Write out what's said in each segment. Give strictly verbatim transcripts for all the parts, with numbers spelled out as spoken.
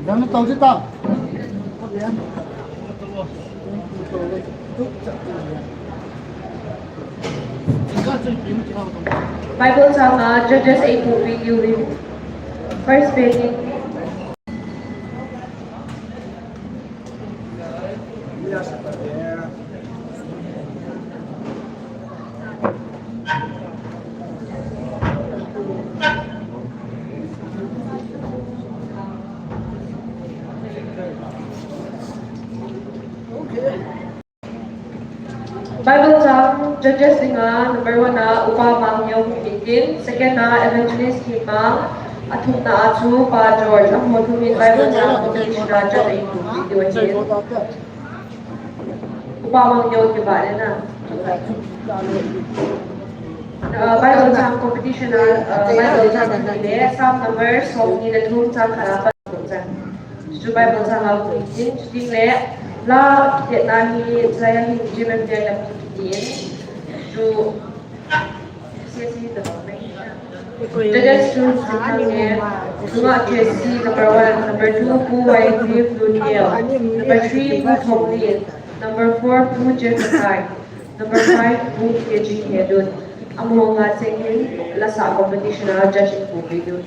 Dang tau si ta. Bible chang a Judges eight to twenty, first reading. Bible chang Judges dinga number one a Upa Mang Neo kiti in, second a Evangelist Kim Mang, athumna a chu Pa George, amaho thum in Bible chang competition a judge ahin kum kiti u ahin. Upa Mang Neo kivah le na. Uh, Bible chang competition a, uh, Bible chang le Psalm number som ni le thum chang khat a pat chang. Chu Bible chang a kum kit in, chuting le, la kitetna hi, Zion hi, Jerusalem hi, lam hi, kitin. Chu, C S C the Judges two, Judges two, number one, number two, Pu Wycliffe Lun Neo, number three, Pu Thong Lin, number four, Pu Jeff Kai, number five, Pu K G Hedun. Amaho nga cheng hin, la sa competition a judge in kum kit u.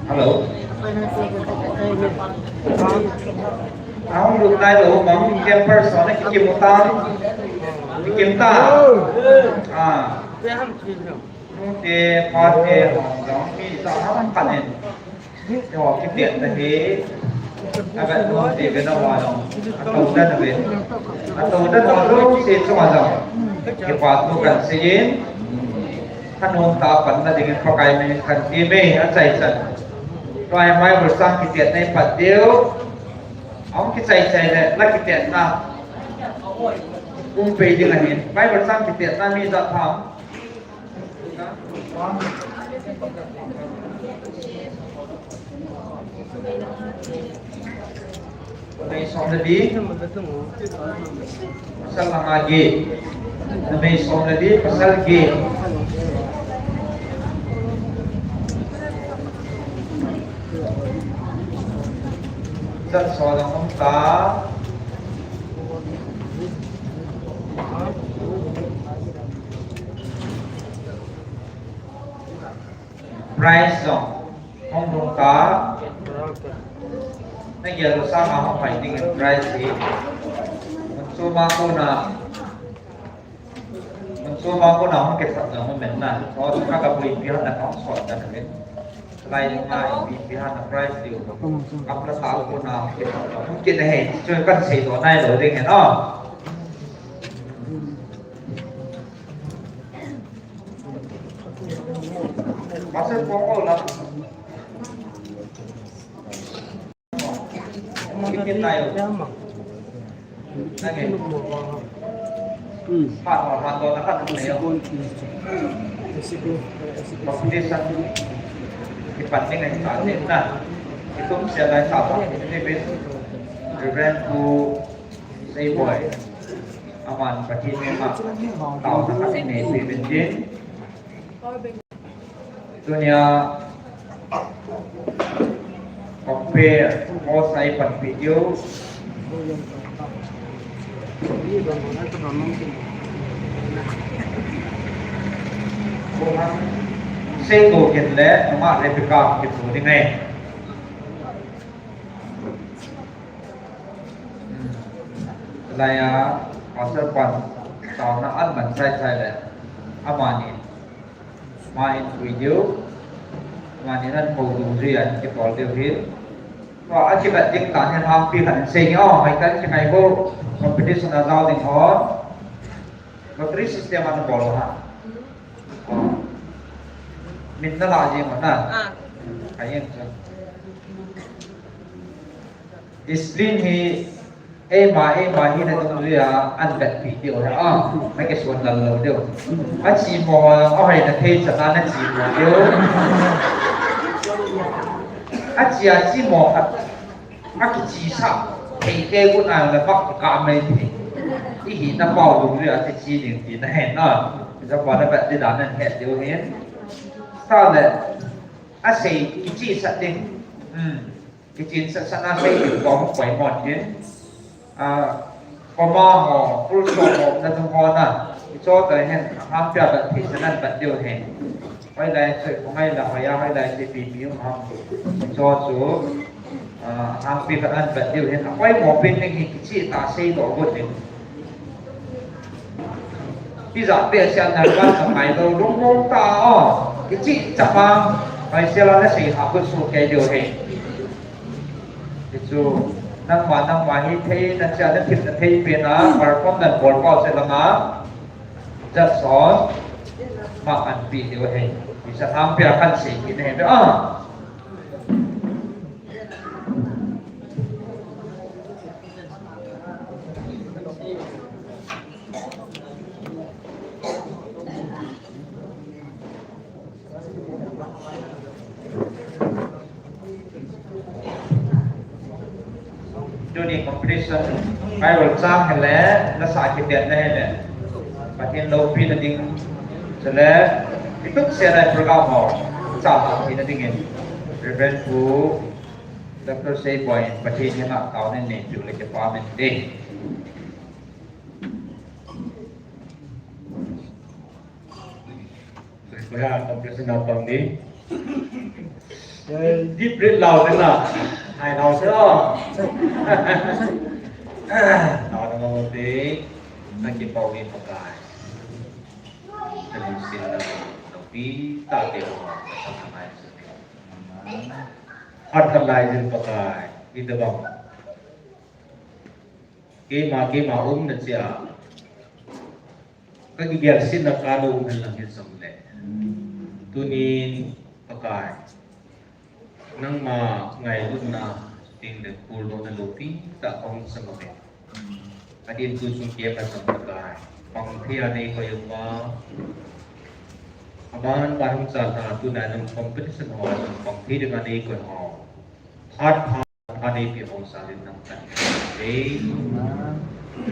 Hello. Ahung lut nai lou, mong campers ho na kikim u tam. Kikim ta. Ah. Nute, pate, hong jong, mi jong, ham pan in. Yo, kipian ta hi. Aga no te ve na wa jong. Ato dan ve. Ato dan wa jong, se chunga jong. Kipa thu kan sei in. Thanom tah a panna dingin Pakai min in kan ti me, achai chan. Tua hi Bible chang kitiatna i pat diu. Ahung kichai chai le, la kitiatna. Um pei ding ahin. Bible chang kitiatna mi ijat ham. Numei som le li. Pasal langa get. Numei som le li, pasal get. Chan so lang um ta. Prize jong hung lhung ta. Na gel lou sang a hung pai ding in prize hi. Chuma kona. So ma ko na hung ke sa na mo men na. So ka ka pui pi ha na ka so da ka men. Lai ma pi pi ha na price liu. Ka pla sa ko na ke sa na hung ke na he. So ka sei do nai lo ding he no. Pastor Paul la. Reverend Pu Seiboi, aman Pathen in ma, taona kanei peh uvin tin. Tunia, compare, mo sai panpi diu. Sei ko kin le, ma Rebecca kin tu ding e. Lai a, Pastor Pan, taona aman sai sai le, amani. Ma in video, mani nan mo du ri an ke pol deu hi. Wa a chi ka ding ta hen ham pi kan sei ni o, mai kan chi mai bo competition a zau ding ho. Lottery system an bol ha. Min na la ji mo na. Ah. Ai em cha. Discipline hi Eima, eima hi na dungjuia an vetpi diu ahi. A, na kisuan lal lou diu. A chi mo, a hoi na thei chan a na chi mo diu. A chi a chi mo khat. A kichi sa. Thei te gun a na bak ka mai thei. I hi na pau dungjuia chi chi ding ti na hen na. Za pa na vet ti dan na het diu hin. Sa le. A sei kichi sa ding. Hmm. Kichin sa sa na sei diu ko hung poimo tin. A, comma ho, full stop ho, na dung ho na. Icho ta hen, ham pia bat thei sa nan bat diu hen. Hoilai chu, ko ngai la, hoiya, hoilai chu, pi, pi, um, ham. Icho chu, a, ham pi ka nan bat diu hen. A, poimo pin ning hi kichi ta sei lo got ning. Iza pe sia na ka sa mai lo lung lung ta o. Kichi chama. Mai sia la na sei ha ko su ke jo he. Kichu nangma nangma hi thei na cha na thim na thei pe na perform na bol pau se la ma. Just on. Ma an pi jo he. Isa ham pe kan sei ki ne he. Ah. Tuni competition, Bible chang hele, nasa kitian na hele. Pathen loupina ding, chule, ituk sena program ho, chang thei na dingin. Reverend Pu Doctor Seiboi, Pathen henga taona nei piu le kipa min te. Kaya, competition na pang ni. Eh, deep breath lao din na. Hai lao se o. Lao na mo te. Na kipau ni Pakai. Talusin na. Tapi tak dia. Hat khat lai din Pakai. Ita bang. Keima, keima um na chia. Ka kigelsetna ka lo um hen lang hin jong le. Tunin Pakai. Nangma ngailutna ding le khuldona loupi tah kahung sa uve. Adin tu sung kei ka jong Pakai. Pang thei a nei koi uva. Aban ban hung cha ta tuna nang competition ho jong pang thei ding a nei koi ho. Phat pha Ani pi hong sa lim nang kan. Amen.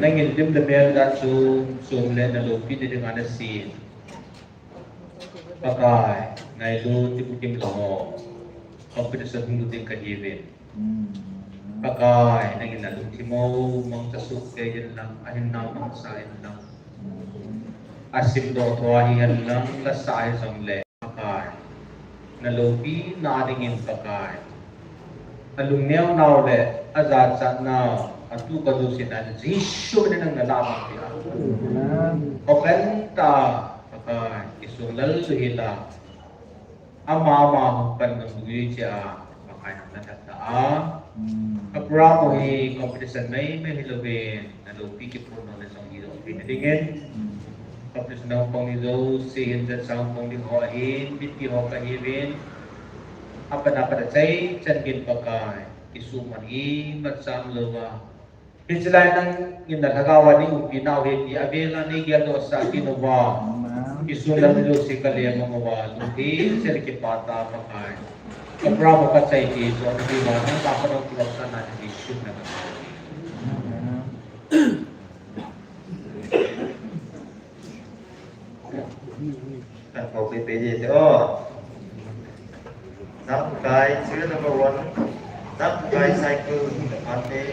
Nangin lim le mel dan chu, chom le na loupina dinga na sin. Pakai, ngailut ipu kim lou ho. Competition hung lut ding kahiuvin. Pakai, nangin na lungthim u mangcha soh kei in lang, ahinna mangcha in lang. Asim doh tho ahi hen lang, lasa ahi jong le. Pakai, na loupina dingin Pakai. Alungneo nau le, ajachat nau, atu kadusin a Jesu min in nang na lamang pia. Amen. Open ta, Pakai, kisung lal hila. Ama ama hung pan nung dui chia, Pakai, na ta ta a. Ka program hi competition mai mai hi lo ve. Na lo pi ki pun no le song hi lo pi na ding in. Competition na pong ni zo, si hin za sang pong ni ho hin, bit ki ho ka hi vin. Apa na pada chai, chan gin Pakai, kisu man i, mat sam lo va. Hichilai nangin na lhagao a nei umpi nau hi ti a vela nei geldoh sah kit uva. Amen. Kisun lam jouse ka lem mang uva, lungthim sel kipah tah Pakai. Ka program ka chai ti, John Diva, nang ka pa nang kivat sa na ti sun na ka. Amen. Kan kau pe pe je te o. Sap kai serial number one. Sap kai cycle ante.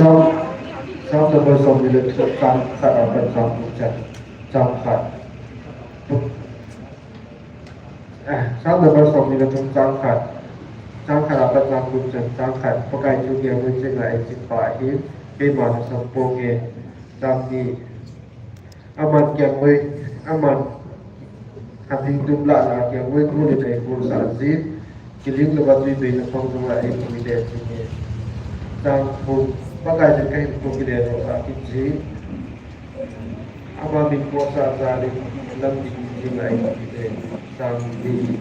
Sam, Sam number som ni le thum chang khat a pat chang thum chan, chang khat. Eh, Sam number som ni le thum chang khat. Chang khat a pat chang thum chan, chang khat. Pakai thu kiang ngai ching ngai ching pa ahi. Keima na sam ponge. Chang ni. Aman kiang ngoi, aman. Hamhing tum lah lah kiang ngoi, ngoi le kai ngoi sa jin. Kiling le ba tui bei na phong tung la ei ngoi le jin e. Chang thum, Pakai jin kai ngoi kile ro sa ki jin. Ama min ko sa ja le lam di jin la ei ngoi le. Chang li.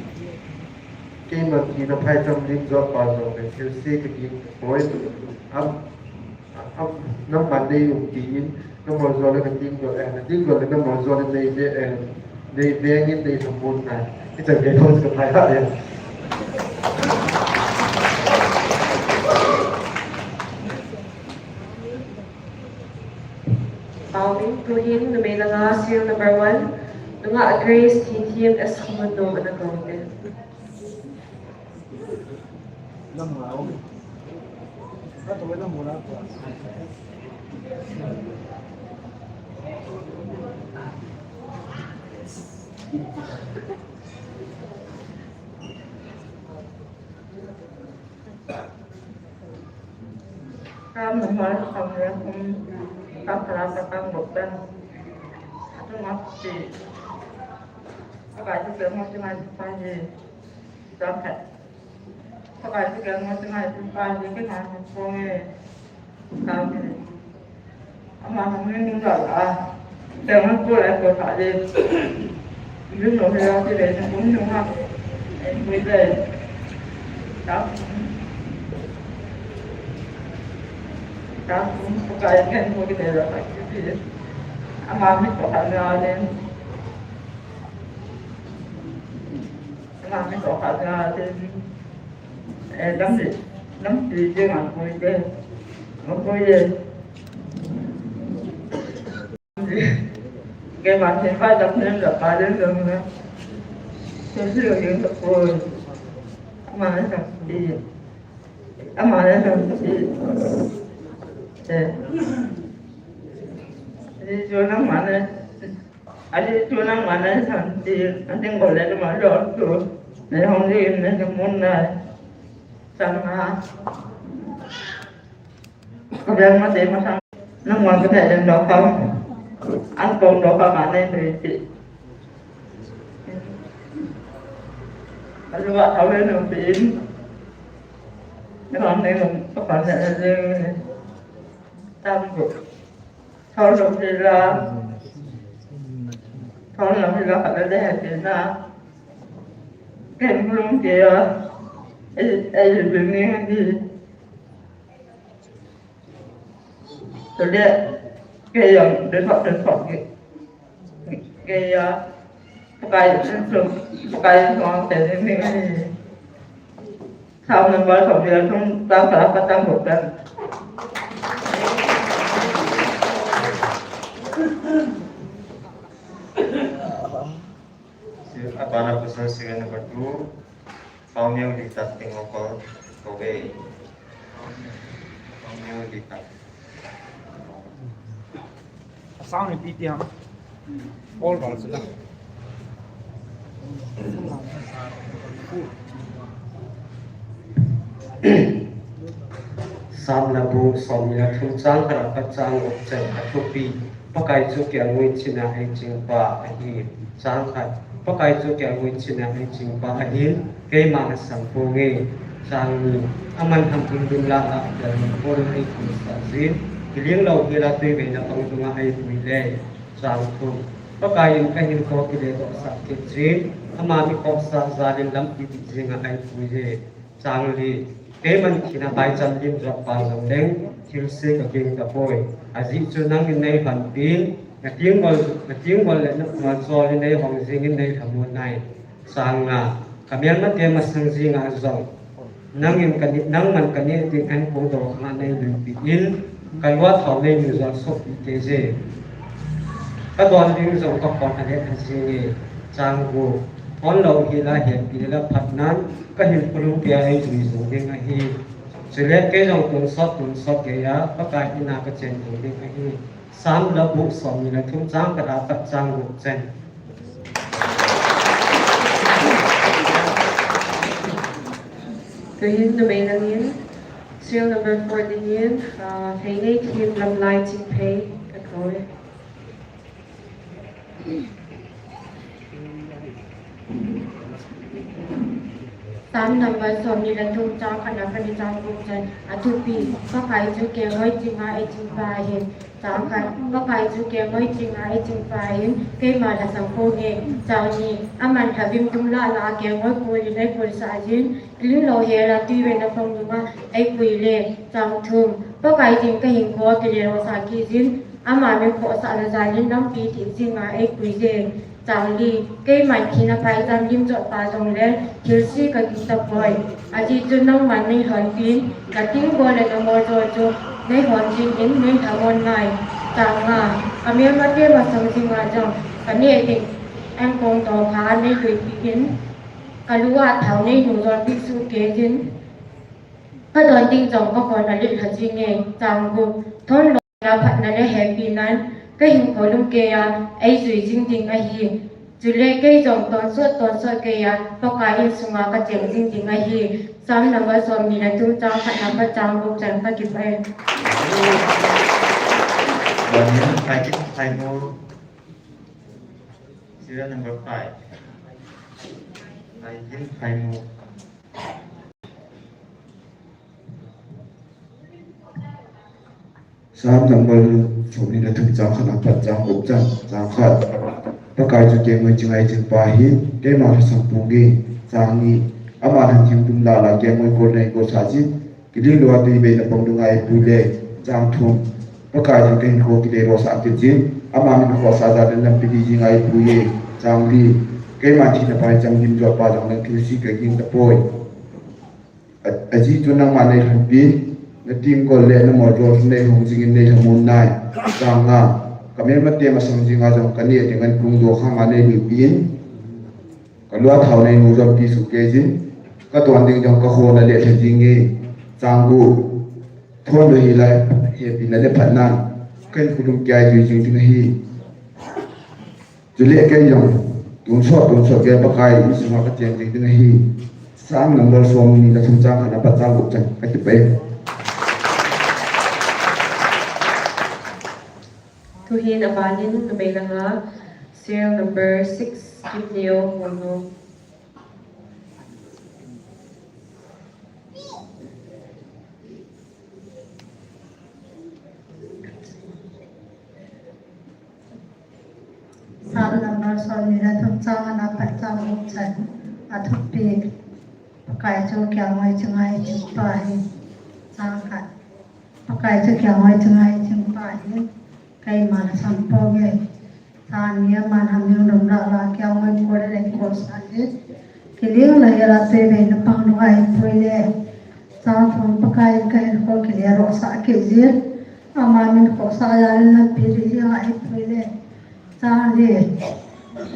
Keima ki na phai cham ling jo pa jo le, thil se ka ki poi. Am, Am, nam man nei umpi in, nam man jo le ka ding jo, eh, na ding jo le nam man jo le nei ve, eh, nei ve ngin nei sambun na. Ichan ke thon ka phai ha ya. Paumin tuhin numei langa serial number one, nunga Grace T T M S Khumano ana kong te. Kam nuhmar kamra kum kam kala ka kam boktan. Atu ngap si. Akai tu ke ngap si ngai pa ye. Kam khat. Pakai thu kiang ngoi ching ngai ching pa ni kei ma ni pong e. Ka ni. Ama hong ni nung la la. Te ngon ko lai ko ta de. Ni no he ya ti le ni ko ni nung ha. E ni de. Ta. Ta ko Pakai ni ko ki de la ta ki de. Ama mi ko ta na de. Ama mi ko kha ga te, eh, lam ni, lam ti je ma ko ye, ma ko ye. Ke ma te pa da ne da pa de da na. Te si yo ye ko. Ama ne sa ti. Ama ne sa ti. Eh. Ni jo na ma ne. Ati tu nang mana santi, ati ngole tu ma lo tu. Ne hong di ne tu mun na. Sang ha. Ko biang ma te ma sang. Nang ma ko te den do ka. An kong do ka ma ne tu ti. Alu wa thawe no pin. Ne hong ne ko pa ne ne. Tam ko. Thon lo hi la. Thon lo hi la khat le he ti na. Ken lung ti a. Ei, ei, bing ni ni. Tole. Ke yang de thot de thot ke. Ke ya. Pakai, pakai, pakai, te ni ni. Sao number thong dia thong tam kala pa tam bok tam. Abana question serial number two. Pau Neo di tak ting okol. Kobe. Pau Neo di tak. Sound repeat dia. All val sila. Sam labu som ni le thum chang khat apat chang gup chan a thupi. Pakai chu kelngoi china eichingpa ahi. Chang khat. Pakai chu kelngoi china eichingpa ahi. Keima na sang po nge. Chang ni. Aman ham hing dun la a kelngoi po na eipui sa jin. Kiling lou hi la tui ve na pang dunga eipui le. Chang thum. Pakai in ka hinkho kile doh sah kit jin. Ama mi khohsah jal in lampi ti jinga eipui le. Chang li, keiman thina phaicham lim jot pa jong leng, thilse ka ging tapoi. Ajeh chu nangin nei lhonpin, na tinggol, na tinggol le na malchol in nei hong jingin nei lhamon nai. Chang nga, ka melmate masang jinga jong, nangin ka ne, nangman ka neh ding ankong dokhanga nei luipi in, ka lua thao nei nu jol sohpi kei je. Ka don ding jong ka khon a let a jinge. Chang gup, hon lou hi la hepi le la phatnan, ka hinkho lungkeiya eijui jing ding ahi. Chule kei jong tonsot tonsot geiya, Pakai ina ka chen jing ding ahi. Sam labu som ni le thum chang khat apat chang gup chan. Tuhin numei langin, serial number four dingin, ah, Pheinei Thim Lamlai Chingphei, ka kou e. Sam number som ni le thum chang khat na kani chang gup chan a thupi. Pakai chu kelngoi chinga eichingpa ahi. Chang khat. Pakai chu kelngoi chinga eichingpa ahi. Keima na sang po nge. Chang ni. Aman lhavim tum la la kelngoi kul in eikul sah jin. Kiling lou hi la tui ve na pang dunga eipui le. Chang thum. Pakai jin ka hinkho kile doh sah kit jin. Ama mi khohsah na jal in lampi ti jinga eipui je. Chang li, keiman thina phaicham lim jot pa jong le, thilse ka ging tapoi. Ajeh chu nangman nei lhonpin, na tinggol le na malchol chu nei hon jingin nei lhamon nai. Chang nga, ka melmate masang jinga jong, ka neh ding ankong dokhanga nei luipi in, ka lua thao nei nu jolpi soh kei jin. Ka don ding jong ka khon a let a jinge. Chang gup, thon lou la phatna le hepinan, ka hinkho lungkeiya eijui jing ding ahi. Chule kei jong tonsot tonsot geiya, Pakai insunga ka cheng jing ding ahi. Sam number som ni le thum chang khat na pat chang gup chan ka kipah e. Serial number five. Phaikim Phaimo. Sam number som ni le thum chang khat apat chang gup chan, chang khat. Pakai chu kelngoi chinga eichingpa ahi, keima lhasam po nge. Chang ni. Aman ham hing dun la la kelngoi kol in eikol sah jin. Kiling lou a tui ve na pang dunga eipui le. Chang thum. Pakai jin ka hinkho kile doh sah kit jin. Ama mi khohsah jal in lampi ti jinga eipui e. Chang li. Keiman thina phaicham lim jot pa jong leng thilse ka ging tapoi. A, ajeh chu nangman nei lhonpin, na tinggol le na malchol chu nei hon jingin nei lhamon nai. Chang nga. Ka melmate masang jinga jong ka neh ding ankong dokhanga nei luipi in. Ka lua thao nei nu jolpi soh kei jin, ka don ding jong ka khon a let a jinge. Chang gup, thon lou hi la hepina le phatnan, ka hinkho lungkeiya eijui jing ding ahi. Chule kei jong tonsot tonsot geiya Pakai insunga ka cheng jing ding ahi. Sam number som ni le thum chang khat apat chang gup chan ka kipah e. Tuhin abanin numei langa serial number six, Kimneo Hongno. Sam number som ni le thum chang khat apat chang gup chan a thupi. Pakai chu kelngoi chinga eichingpa ahi. Chang khat. Pakai chu kelngoi chinga eichingpa ahi. Keima lhasam po nge. Chang ni. Aman ham hing dun la la kelngoi kol in eikol sah jin. Kiling lou hi la tui ve na pang dunga eipui le. Chang thum. Pakai in ka hinkho kile doh sah kit jin. Ama mi khohsah jal in lampi ti jinga eipui le. Chang li.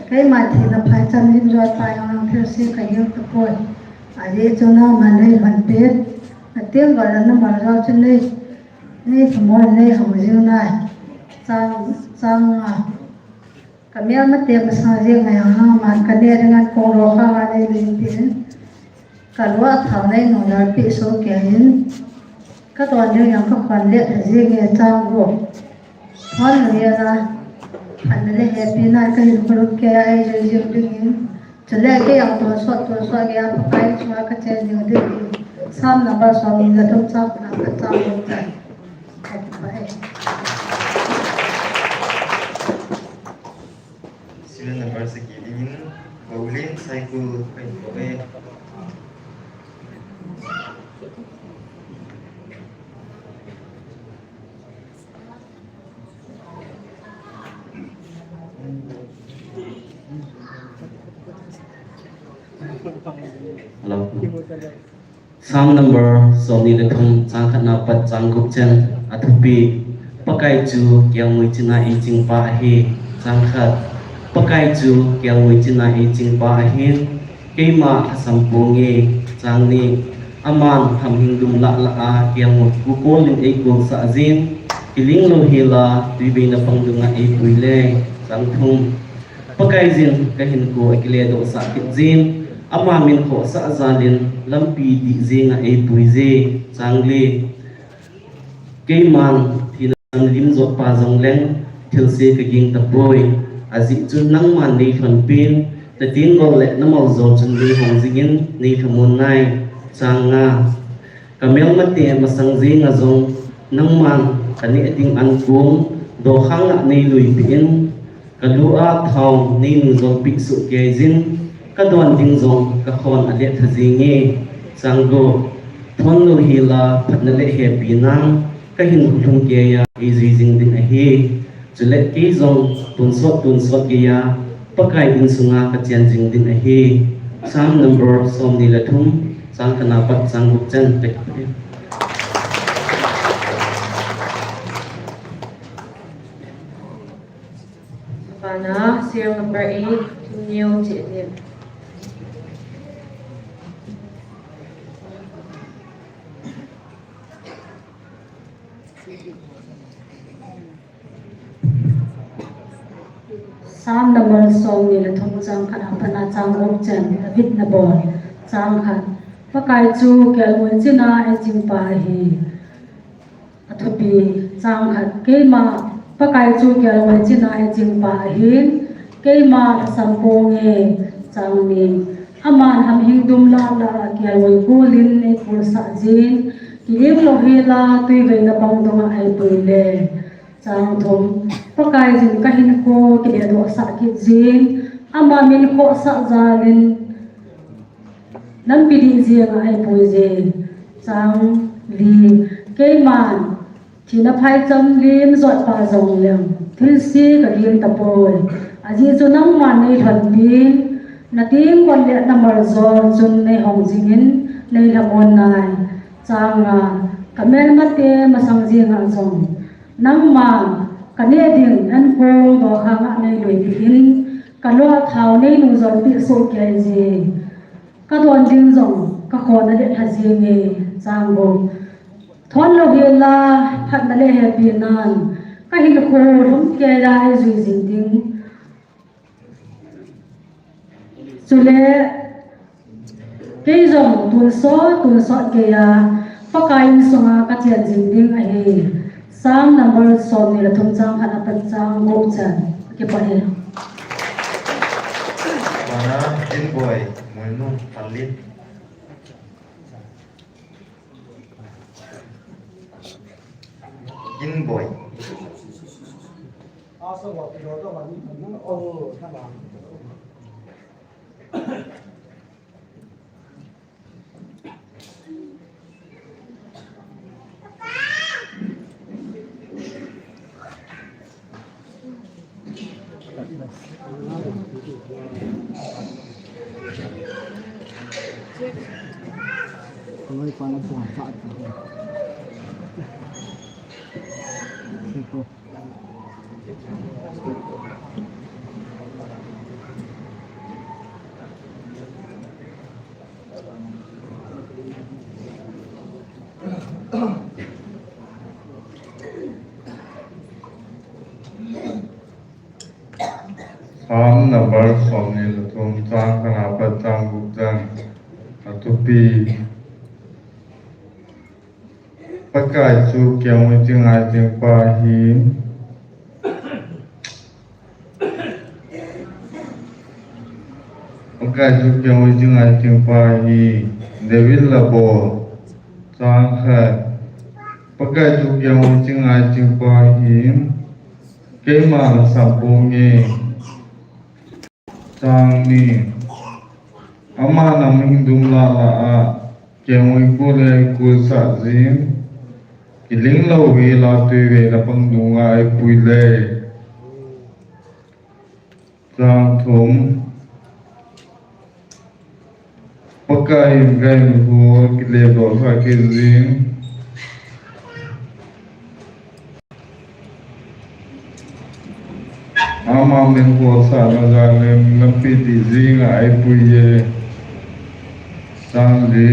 Keiman thina phaicham lim jot pa jong leng thilse ka ging tapoi. Ajeh chu nangman nei lhonpin, na tinggol le na malchol chu nei, nei lhamon, nei hon jing nai. Chang, chang nga. Ka melmate masang jeng a jong nangman ka neh ding ankong dokhang a nei lhuipeh in, ka lu a thao nei nujolpeh soh kei in, ka don ding jong ka khon let lha jenge. Chang gup. Thon lou hel a, phatna le hepina ka hinkho lhung keiya eijui jing dingin, chule kei jong tonsot tonsot geiya Pakai chunga ka chen jing ding ahi. Psalm number somni le thum chang khatna apat chang gup chan. Serial number sagi dingin, Boulen Saikul, kahin kou e. Hello. Psalm number somni le thum, chang khatna apat chang gup chan. Athupi: Pakai chu kelngoi chin a eiching pa ahi. Chang khat. Pakai chu kelngoi chin a eiching pa ahin, keima lhasam ponge. Chang ni. Aman hamhing dum lah lah a kelngoi kukol in eikolsah jin, kiling lou hel a tuivei napang dunga eipui le. Chang thum. Pakaiyin ka hinkho akiledohsah kit jin, ama min khohsah jal in lampi dih jenga eipuije. Chang li. Keiman thina lim jot pa jongleng thilse ka ging tapoi. Ajeh chu nangman nei lhonpin, na tenggol le na maljol chun nei hong jingin nei lhamon nai. Chang nga. Ka melmate masang jeng a jong nangman ka neh ding ankong dokhang a nei lhuipeh in, ka lu a thao nei nujolpeh soh kei jin, ka don ding jong ka khon alet lha jenge. Chang gup. Thon lou hel a phatna le hepina ka hinkho lhung keiya eijui jing ding ahi. Chule kei jong tonsot tonsot geiya Pakai insunga ka chen jing ding ahi. Psalm number somni le thum, chang khatna apat chang gup chan. Bana, serial number eight, Thimneo Chihlim. Psalm number somni le thum, chang khat a pat a chang gup chan, David Nabol. Chang khat. Pakai chu kelngoi chin a eiching pa ahi. Athupi: Chang khat. Keima, Pakai chu kelngoi chin a eiching pa ahin, keima lhasam ponge. Chang ni. Aman hamhing dum lah lah a kelngoi kol in eikolsah jin, kiling lou hel a tuivei napang dunga eipui le. Chang thum. Pakaiyin ka hinkho kiledohsah kit jin, ama min khohsah jal in lampi dih jenga eipuije. Chang li. Keiman thina phaicham lim jot pa jongleng thilse ka ging tapoi. Ajeh chu nangman nei lhonpin, na tenggol le na maljol chun nei hong jingin nei lhamon nai. Chang nga. Ka melmate masang jeng a jong nangman ka neh ding ankong dokhang a nei lhuipeh in, ka lu a thao nei nujolpeh soh kei jin, ka don ding jong ka khon alet lha jenge. Chang gup. Thon lou hel a phatna le hepinan ka hinkho lhung keiya eijui jing ding. Chule kei jong tonsot tonsot geiya Pakai insunga ka chen jing ding ahi. Psalm number somni le thum, chang khat a pat chang gup chan. Kipah e. Bana, Dinboi Moinung, Palit. Dinboi. Psalm number somni le thum, chang khatna pat chang gup chan. Athupi. Pakai chu kengoi chingai chingpa ahi. Pakai chu kengoi chingai chingpa ahi. David la bol. Chang khat. Pakai chu kengoi chingai chingpa ahi. Keima la sam ponge. Chang ni. Aman aming dum lah lah a, kengoi kul le kul sah jin. Kiling lou hi la tui ve la pang dunga eipui le. Chang thum. Pakai in ka hinkho kile doh sah kit jin. Ama min khohsahna jal in lampi tih jinga eipui e. Chang li.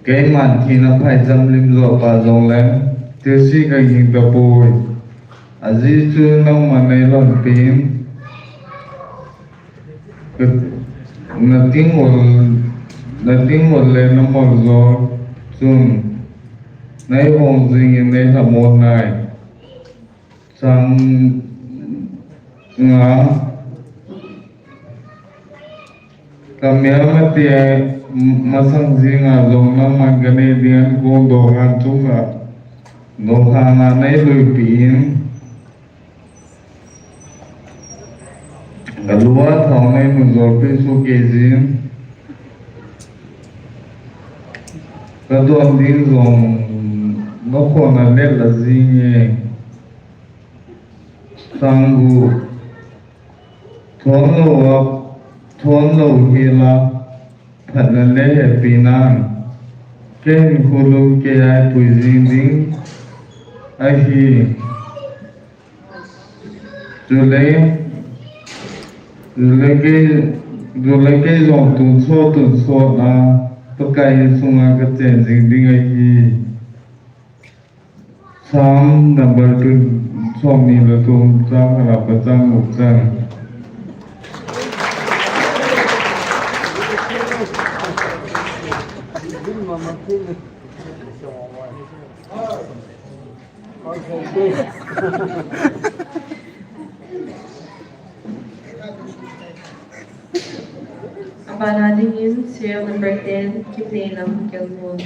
Keiman thina phaicham lim joh pha jongleng, thilse kaging tapoi. Ajeh chu nangman neilhonpin. Nating ol, nating ol le namol jol chun, neihong jingin neilhamon nai. Chang nga. Ka melmate masang jinga jong nangman kanei ding ankong dokhang chunga, dokhanga neiluipin. Ka lua thong neinu jolpeh soh kei jin. Ka don ding jong nakhona let la jinge. Chang gup. Thon lou a, thon lou hel a, phatna le hepinan ka hinkho lungkeiya eipui jing ding ahi. Chule, chule kei, chule kei jong tonsot, tonsot a Pakai sunga kachen jing ding ahi. Psalm number two, somni le thum, chang khatna pat chang gup chan. Abana dingin serial number ten, Kimneilam Kelngoi.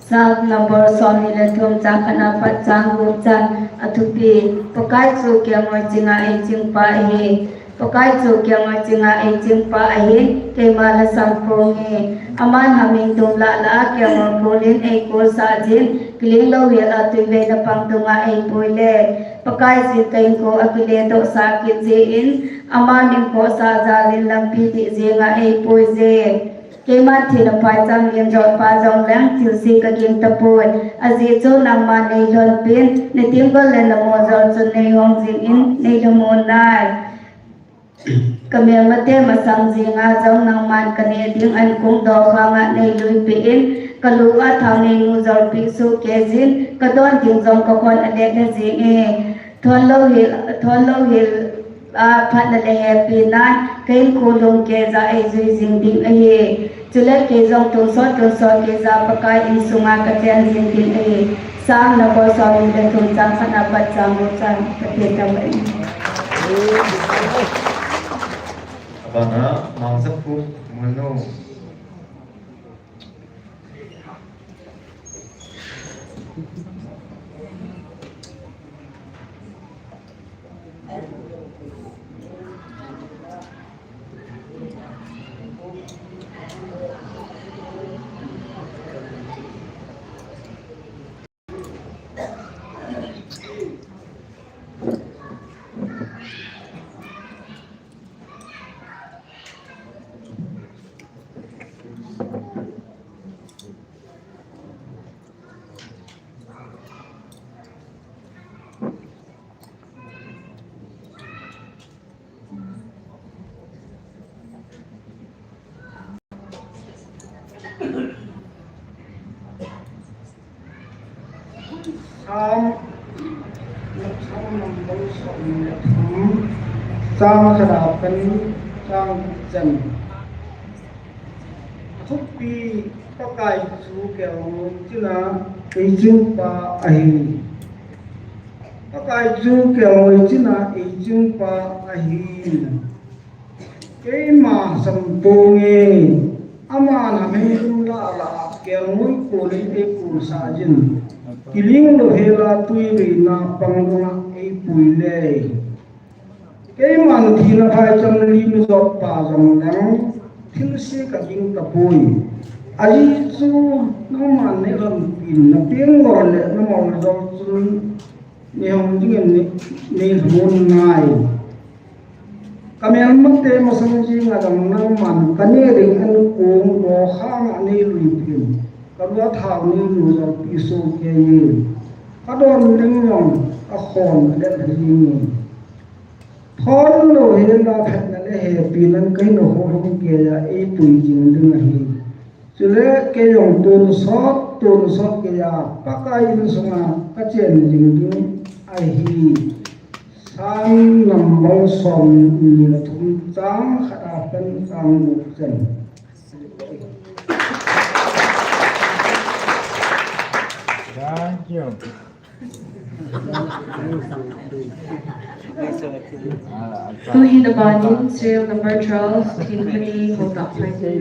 Psalm number somni le thum, chang khatna pat chang gup chan. Athupi. Pakai chu kengoi chinga eichingpa ahi. Pakai chu kengoi chinga eichingpa ahi. Keima la sam ponge. Aman haming dum lah lah a kengoi kulin eikholsah jin. Kiling lou hel a tui veina pang dunga eipui le. Pakai jin ka hinkho akile doh sah kit jin. Ama min khohsah jalin lampi tih jinga eipui jin. Keiman thina phaicham lim joh pha jongleng, thilse kaging tapoi. Ajeh chu nangman neilhonpin, nating ol le namol jol chun neihong jingin, neilhamon nai. Ka melmate masang jinga jong nangman kanei ding ankong dokhanga neiluipin, ka lua thong neinu jolpeh soh kei jin, ka don ding jong kakhon alet la jinge. Thon lou hel, thon lou hel a phatna le hepinan, ka hinkho lungkeiya eijui jing ding ahi. Chule kei jong tonsot, tonsot keiya Pakai insunga kachen jing ding ahi. Psalm number somni le thum, chang khatna pat chang gup chan. Pathen thangvah in. Abana, Mangsapu Manu. Psalm, Psalm number som le thum, chang khat a pat chang gup chan. Athupi, Pakai chu kelngoi china eichingpa ahi. Pakai chu kelngoi china eichingpa ahi. Keima samponge, aman hamhing tum lah lah a kelngoi kolin eikolsah jin. Kiling louhel a twiveina pang dunga eipui le. Keiman thina phaicham lim jotpa jongleng, thilse kaging tapoi. Ajeh chu nangman neilhonpin, nateng ngol le namoljol chun neihong dingin nei, neilhamon ngai. Kamelmate masang jenga jong nangman kaneh ding ankong dokhanga neiluipin, kalua thao neinu jolpi sohkeiyin, kadon ding jong akhon adet lheh jengin. Thon louhel a phatna le hepinan kahin hol lhung keiya eipui jing ding ahi. Chule kei jong tonsot, tonsot keiya Pakai insunga kachen jing ding ahi. Psalm number somni le thum, chang khat a pat chang gup chan. Thank you. Tuhin aban in serial number twelve, Thinpani Haokip Phainei.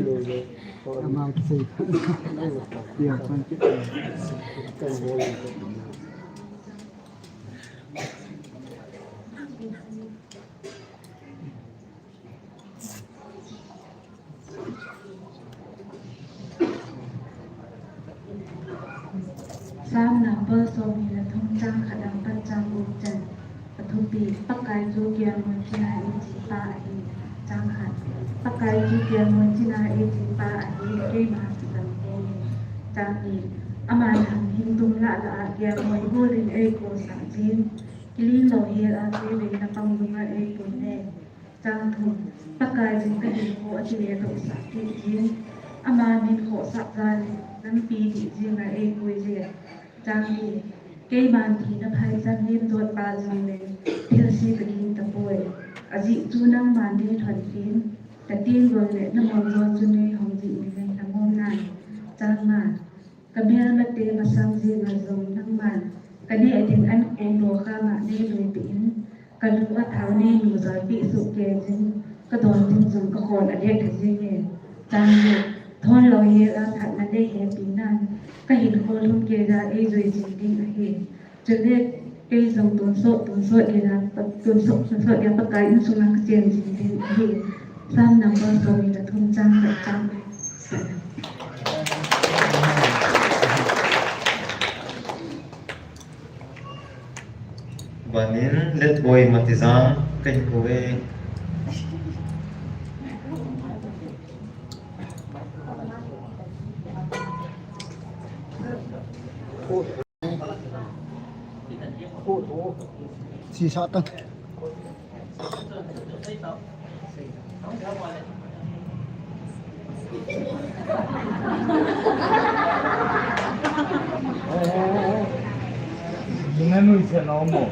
Psalm number somni le thum, chang khat a pat chang gup chan. Athupi, Pakai chu kelngoi china eichingpa ahi. Chang khat. Pakai chu kelngoi china eichingpa ahi, keima chu samponge. Chang ni. Aman hamhing tum lah lah a kelngoi kolin eikolsah jin. Kiling louhel a twiveina pang dunga eipui le. Chang thum, Pakai in kahinkho akile dohsah kit jin. Ama min khohsah jal in, nampi dih jenga eipui le. Chang li, keiman thina phaicham lim jotpa jongleng, thilse kaging tapoi. Ajeh chu nangman neilhonpin, nateng ngol le namoljol chun neihong dingin neilhamon ngai. Chang nga, kamelmate masang jenga jong nangman kaneh ding ankong dokhanga neiluipin, kalua thao neinu jolpi sohkeiyin, kadon ding jong akhon adet lheh jengin. Chang li, thon louhel a phatna le hepinan kahin hol lhung keiya eijui jing ding ahi. Chule kei jong tonsot, tonsot keiya, tonsot, tonsot keiya Pakai insunga kachen jing ding ahi. Psalm number somni le thum, chang khat, chang. Banin Letboi Matijang kahin kou e. Sisa ta. Ina nui se no mo.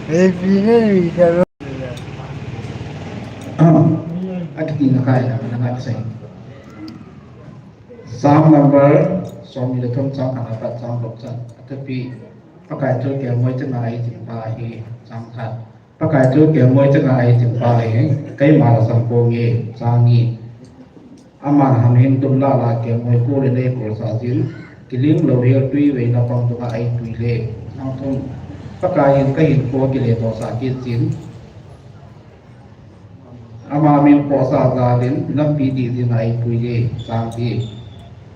Ei, pi ne nui se no. Ah, akitina kai na, na kai sai. Psalm number somni le thum, chang khat a pat chang gup chan. Athupi, Pakai chu kelngoi china eichingpa ahi. Chang khat. Pakai chu kelngoi china eichingpa ahi. Keima la samponge. Chang ni. Aman hamhing tum lah lah a kelngoi kolin eikolsah jin. Kiling louhel twiveina pang dunga eipui le. Chang thum, Pakai in kahinkho akile dohsah kit jin. Ama min khohsah jal in, nampi dih jenga eipui e. Chang li,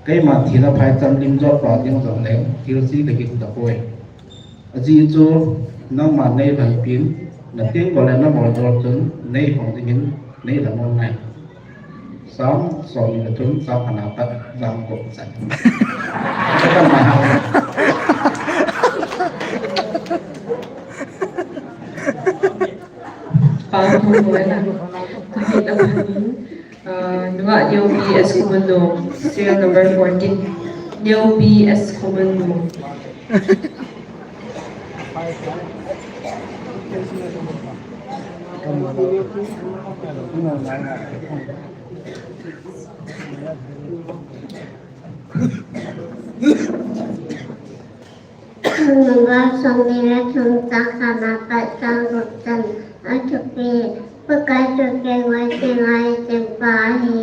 keiman thina phaicham lim jotpa jongleng, thilse kaging tapoi. Ajeh chu nangman neilhonpin, nateng ngol le namoljol chun neihong dingin neilhamon ngai. Psalm somni le thum, chang khat a pat chang gup chan. Pang Thum Boina. Tuhin apanin, uh, Nungah Neo P S Khomolung, serial number fourteen. Neo P S Khomolung. Number somni le thum, chang khatna apat chang gup chan athupi. Pakai chu kengvai chinga eichingpa ahi.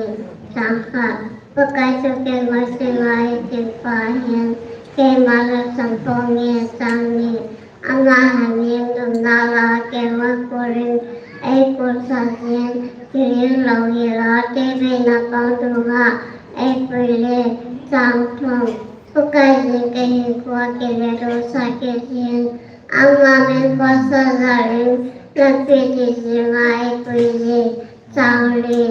Chang khat. Pakai chu kengvai chinga eichingpa ahin, keima lungset ponge. Chang ni. Ama hin lungna la kengvai puiyin eipuisah jin, kiling lou hela, tebei na pang dunga eipuile. Chang thum. Pakai jin kei hinkhoa kile doh sah kei jin, ama min puisah jal in, lampi dih jinga eipuije. Chang li.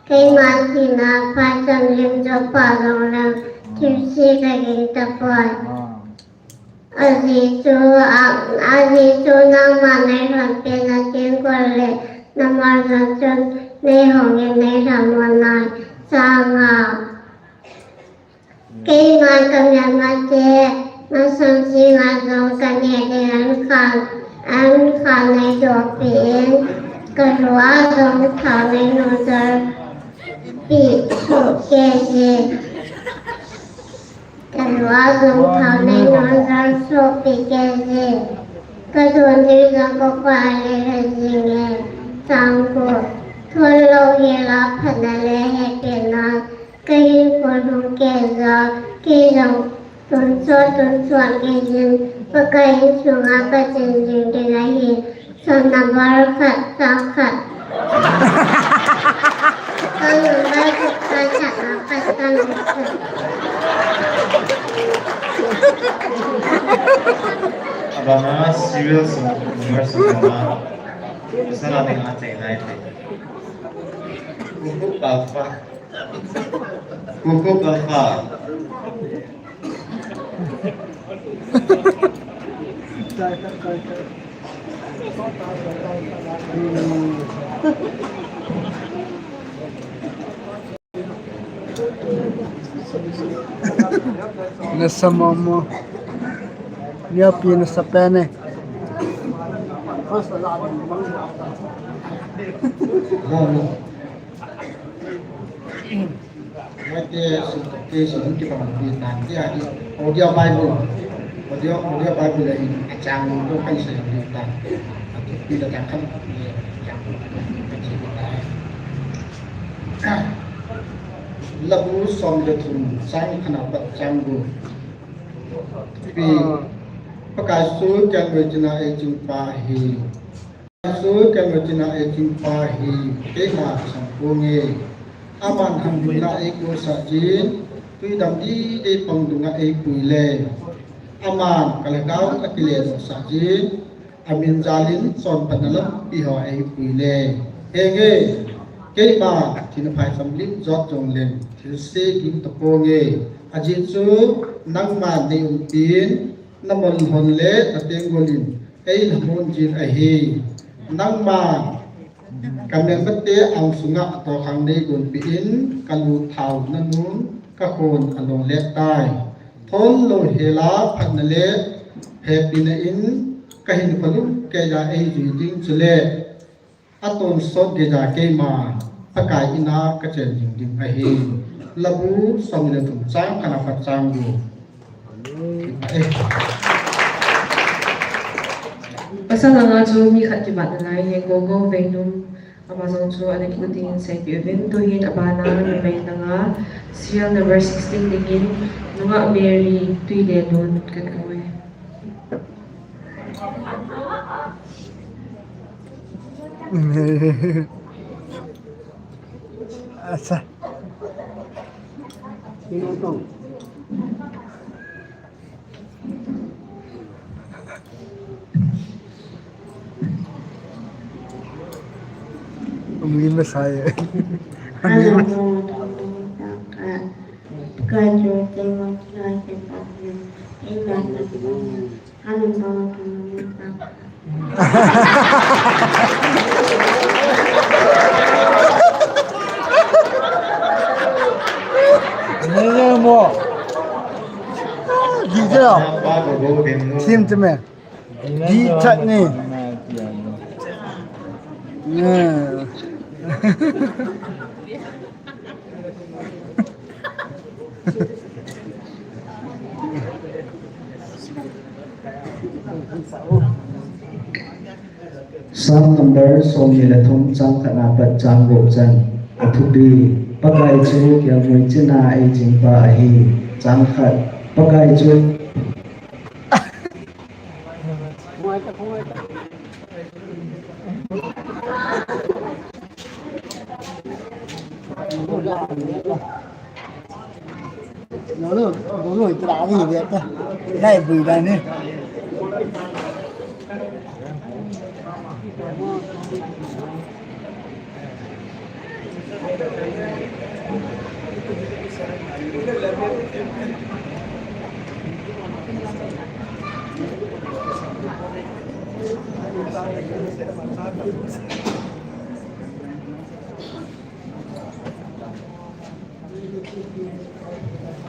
Keima thina phacham lim jo pha jongleng, thilse kaging tapoi. Ajeh chu, a, ajeh chu nangma neilhon pen a tengkol le, namal jong chun neihongin neilhamon nai. Chang nga. Keima kamelmate, masang jinga jong kaneh ding ankhan, ankhan neidohpeh in, kalua jong thao neinungjal peh soh keije. Kalua jong thao neinungjal sohpeh keije. Kadon ding jong kakhoh a lele jinge. Chang ko. Thon lou hela phatna le hepina, kahinkho lhung kei jong, kei jong tonsot tonsot kei jin, Pakai insunga kachen jing ding ahi. Chang number khat, chang khat. Chang number khat, chang khat, chang khat. Abana serial song, number song, abana. Pasal a ding achaina ahi. Kuku Alpha. Kuku Alpha. Nasa mama. Nia pi nasa pene. Mate, su, te, su, ki pang, ki tan, ki a, ki, audio Bible. Audio, audio Bible in, achang, to kan se, ki tan. Atu, ki la tan kan, ki chang, kan se, ki tan. Labu som le thum, chang khatna apat chang gup. Pi, Pakai chu kengvai chinga eichingpa ahi. Jesu kengvai chinga eichingpa hi keima kasan ponge. Aman hamhimna eikosah jin, tui dam didi pang dunga eipuile. Aman kalhagao akile dohsah jin, amin jalin chonphatna lampi ho eipuile. Henge, keima thina phaicham lim jot jongleng, thilse ging taponge. Ajeh chu nangman neiumpin, namol lhon le natenggol in, eilhamon jin ahi. Nangman kamelmate ang sunga atohkhang neigonpeh in, kalu thao nanun, kakhon along let tai. Thon lou hela phatna le hepina in, kahinkho lhung keiya eijui ding chule, atonsot geiya keima Pakai ina kachen jing ding ahi. Labu som le thum chang khatna apat chang gup. Pasal langa chu mi khat kimat nalai, Gogo Veinum, ama jong chu ana kikut dingin seipeh uvin, tuhin abana numei langa serial number sixteen dingin Nungah Mary Tuilelun kan koi. Asa. Umi masai. Umi. Chame. Di that ni. Yeah. Psalm number somni le thum, chang khat na pat chang gup chan. Athupi, Pakai chu kelngoi chin a eiching pa ahi. Chang khat, Pakai chu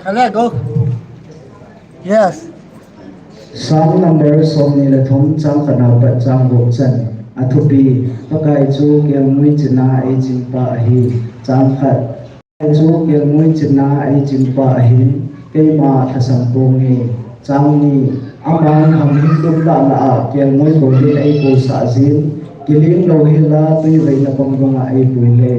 Kale, go. Yes. Psalm number somni le thum, chang khat na pat chang gup chan. Athupi, Pakai chu kelngoi chin a eiching pa ahi. Chang khat, Pakai chu kelngoi chin a eiching pa ahin, keima lhasam ponge. Chang ni, aman hamhing dum lah lah a kelngoi bol in eikolsah jin, kiling louhel a tuivei napang bang a eipui le.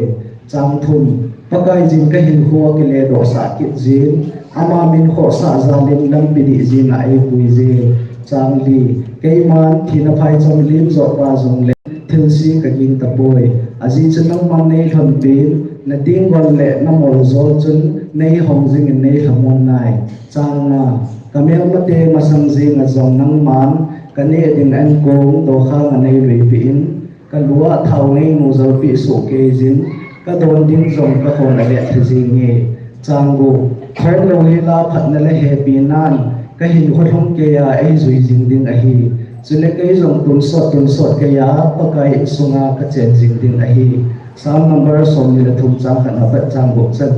Chang thum, Pakai jin ka hinkho akiledohsah kit jin, ama min khohsah jal in lampi dih jin a eipui je. Chang li, keiman thina phaicham lim jot pa jongle, thilse ka ging tapoi. Ajeh chu nangman neilhonpin, na tenggol le na moljol chun neihong jing in neilhamon nai. Chang nga, ka melmate masang jeng a jong nangman ka neh ding ankong dokhang a neiluipeh in, ka lu a thao neimu jolpeh soh kei jin, ka don ding jong ka khon a lehtha jenge. Chang gup, khon louhel a phatna le hepinan ka hinkho lhung kei a eijui jing ding ahi. Chule kei jong tonsot tonsot kei a Pakai insung a ka chen jing ding ahi. Psalm number somni le thum, chang khat na pat chang gup chan.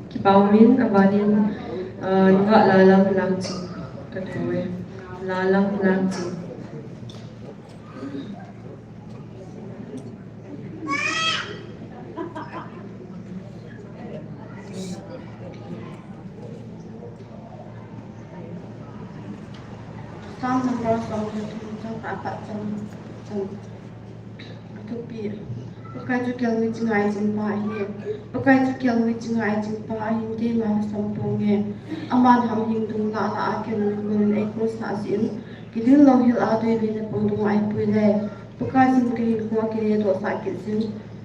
Kipah umin, abanin, ah, Nungah Lalam Langching kakou e. Lalam Langching. Psalm number somni le thum, chang khat na pat chang gup chan. Athupi, Pakai chu kelngoi chin a eiching pa ahi. Pakai chu kelngoi chin a eiching pa ahin, keima lhasam ponge. Aman hamhing dum lah lah a kelngoi bol in eikolsah jin, kiling louhel a tuivei napang bang a eipui le. Pakai jin ka hinkho akiledohsah kit jin,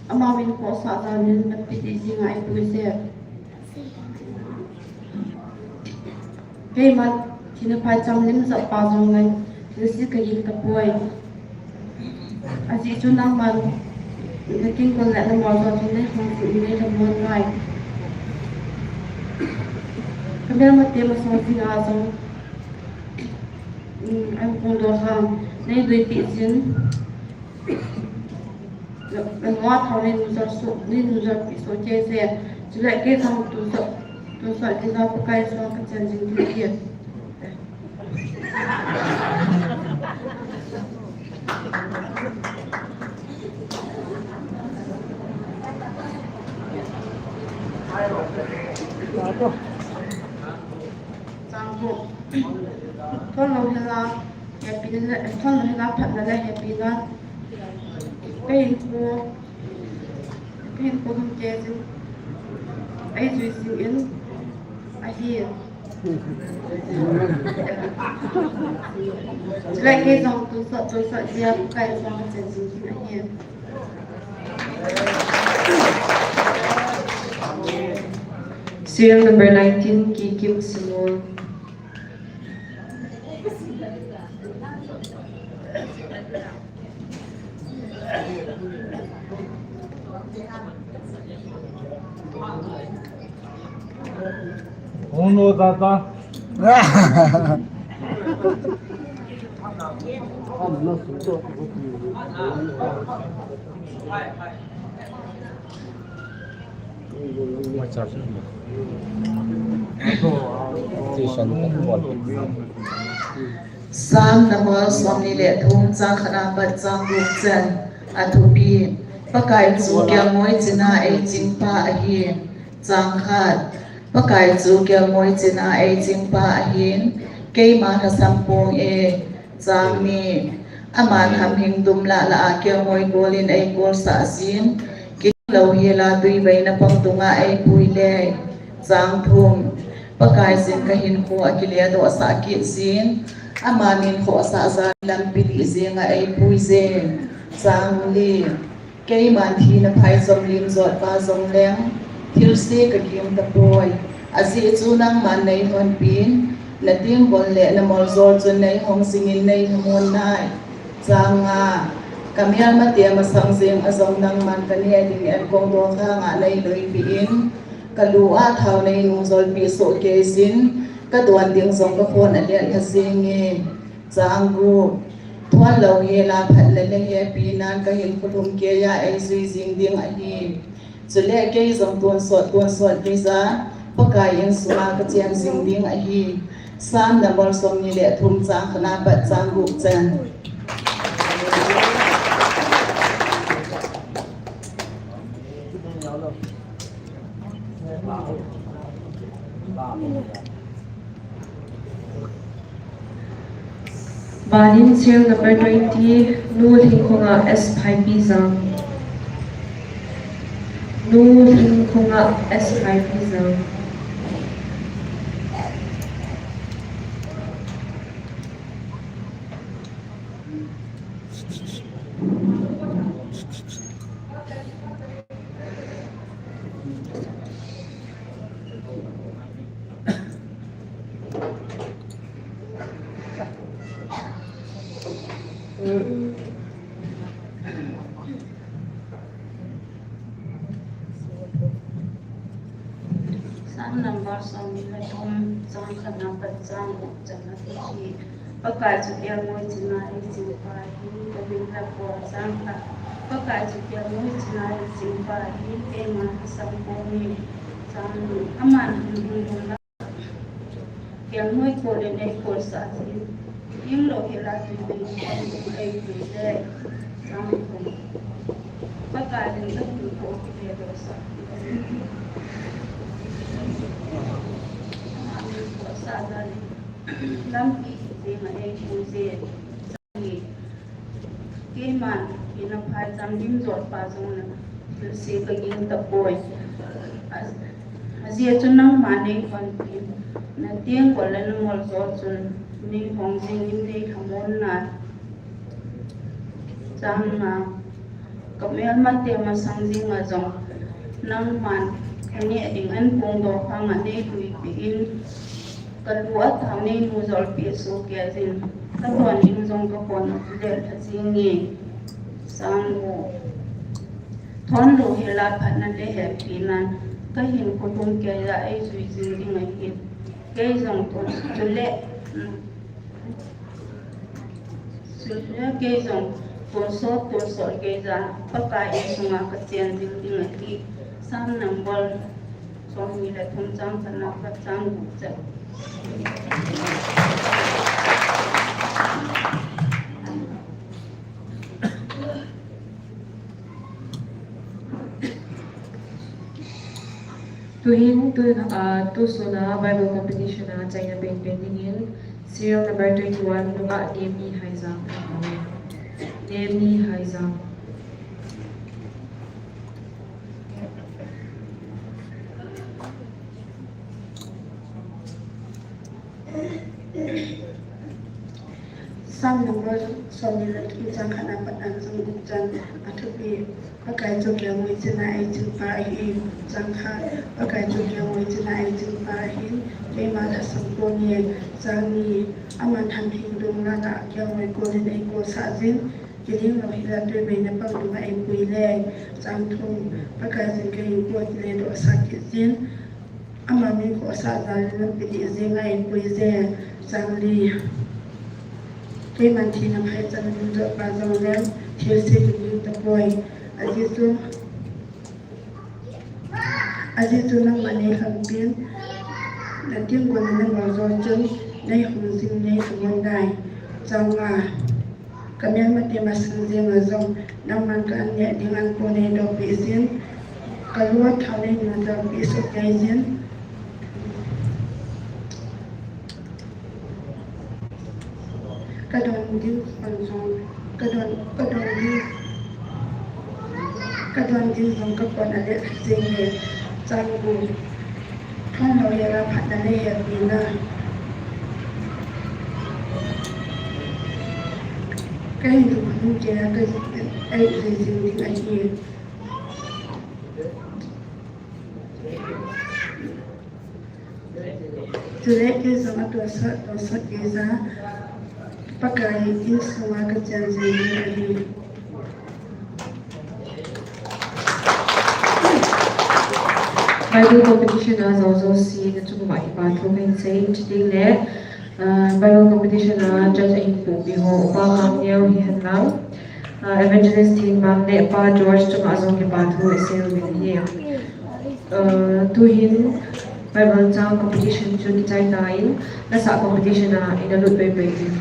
ama min khohsah jal in lampi dih jin a eipui je. Keima thina phaicham lim jot pa jongle, thilse ka ging tapoi. Ajeh chu nangman na tenggol le na moljol chun neihong jing in neilhamon nai. Ka melmate masang jeng a jong, um, ankong dokhang neiluipeh jin, Nangma thao neimu jol soh, neimu jolpeh soh kei je. Chule kei jong tonsot, tonsot kei jong Pakai insung a ka chen jing ding ahi. Chang gup. Thon louhel a hepina le, thon louhel a phatna le hepina, ka hinkho, ka hinkho lhung kei jin, eijui jing in ahi. Chule kei jong tonsot, tonsot jeh a Pakai insung a ka chen jing ding ahi. Serial number nineteen, Kikim Simon. Uno, tata. Sam number somni le thum, chang khatna pat chang gup chan. Athupi: Pakai chu kelngoi china eichingpa ahi. Chang khat: Pakai chu kelngoi china eichingpa ahin, keima lhasam ponge. Chang ni: Aman hamhing dum lah lah a kelngoi kolin eikolsah jin, kilou hela tuiveina pang dunga eipui le. Chang thum: Pakaiyin kahinkho akiledohsah kit jin, ama min khohsah jal lampi dih jenga eipui je. Chang li: Keiman thina phaicham lim jotpa jongleng, thilse kaging tapoi. Ajeh chu nangman neihonpin, natenggol le namoljol chun neihong jingin neilhamon nai. Chang nga: Kamelmate masang jenga jong nangman kaneh dingin kongdokhanga neiloipeh in, kalu a thao neinung jolpeh sohkei jin, kadon ding jong kakhon alelha jenge. Chang gup: Thonlou hela phatna le hepinan kahinkho lhumkeiya eijui jing ding ahi. Chule kei jong tonsot tonsot geija Pakai insunga kachen jing ding ahi. Sam number somni le thum, chang khatna pat chang gup chan. Banin serial number twenty, Nu Lhingkhonga S Phaipijang. Nu Lhingkhonga S Phaipijang. Sam number somni le thum, chang khatna pat chang gup chan. Athupi: Pakai chu kelngoi china eichingpa ahin, kamin lhasam ponge. Chang khat: Pakai chu kelngoi china eichingpa ahin, keima lhasam ponge. Chang ni: Aman hamhing dum lah kelngoi kolin eikolsah jin, kilou hela tuiveina pang dunga eipui le. Chang thum: Pakaiyin kahinkho akiledohsah kit jin, ama min khohsah jal lampi dih jenga eipui je. Keiman thina phaicham lim jotpa jongleng, thilse kaging tapoi. A, ajeh chu nangman neihonpin, natenggol le namoljol chun neihong jingin neilhamon nai. Chang nga: Kamelmate masang jenga jong nangman kaneh dingin kongdokhanga neiloipeh in, kalu a thao neinung jolpeh sohkei jin, kadon ding jong kakhon alelha jenge. Chang gup: Thonlou hela phatna le hepinan kahinkho lhumkeiya eijui jing ding ahin, kei jong tun, chule, chule kei jong tonsot tonsot geija Pakai insunga kachen jing ding ahi. Sam number somni le thum, chang khatna pat chang gup chan. Tuhin, tu, ah, tusuna Bible competition a chaina penpen dingin serial number twenty-one, Nungah Nehemiah Haijang. Nehemiah Haijang. Sam number somni le thum, chang khatna pat chang gup chan. Athupi: Pakai chu kelngoi china eichingpa ahi. Chang khat: Pakai chu kelngoi china eichingpa ahin, keima lhasam ponge. Chang ni: Aman hamhing dum lah lah a kelngoi kolin eikolsah jin, kilou hela tuiveina pang dunga eipui le. Chang thum: Pakaiyin kahinkho akiledohsah kit jin, ama min khohsah jal lampi dih jenga eipui je. Chang li: Keiman thina phaicham lim jotpa jongleng, thilse kaging tapoi. Ajeh chu, Ajeh chu nangman nei lhonpin, na thilgon na nangol jou chun, nei hung jing nei lhung un nai. Chang nga, ka melmate masang jenga jong, nangman ka an neh ding ankon nei dohpeh jin, ka lu a thao nei nung dohpeh soh kei jin. Ka don ding khon jong, ka don, ka don ding, ka don ding jong ka khon a let jeng e. Chang gup, thon lou hel a phatna nei hepina. Ka hin lungkham kei a ka, ei jing ding ahi. Chule kei jong atohsah, tohsah kei ja, Pakai insunga ka chen jing ding ahi. Bible competition a jou jouse nachung uva kipa thu kahin sei in, chuteng le, ah, Bible competition a judge ahin pohpi ho, Upa Ngamneo hihen lang, ah, Evangelist Thenmang le Pa George chunga jong kipa thu isei uvin ahi. Ah, tuhin Bible chang competition chu kichai tan, nasah competition a ina lut paipai ding.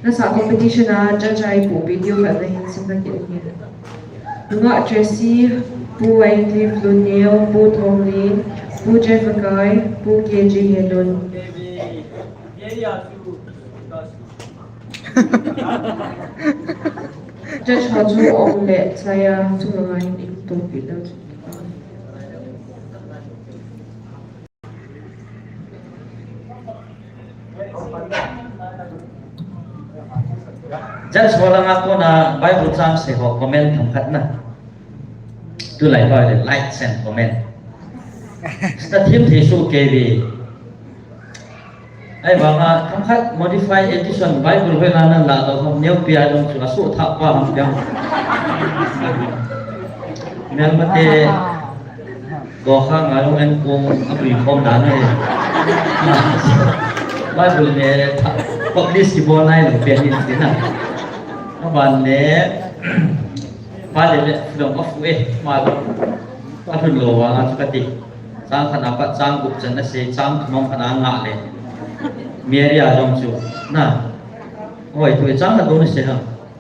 Nasah competition a judge a ipohpi diu khat nahin simna kit ahi. Nungah Tracy, Pu Wycliffe Lunneo, Pu Thonglen, Pu Jeff Akai, Pu K G Helun. Judge ho chu um le chai a chung langa hin imutopi leu. Judge ho langa kona Bible chang sei ho comment themkhat na. Tulai pa le likes and comment. Sta thim thei soh kei ve. Ahivanga themkhat modify edition Bible hoilai nan lah lou ham, neopi a jong chu asoh thah pa ham piang. Melmate Go kha nga long en kong a bui khom dan e. Bible le publish kibol nai lo pen in tina. Aban le pa le le long of e ma lo. A thun lo wa nga chu kati. Chang khat na pat chang gup chan na sei, chang thum khat na nga le. Mary a long chu na. Oi, tu chang khat do na sei ha.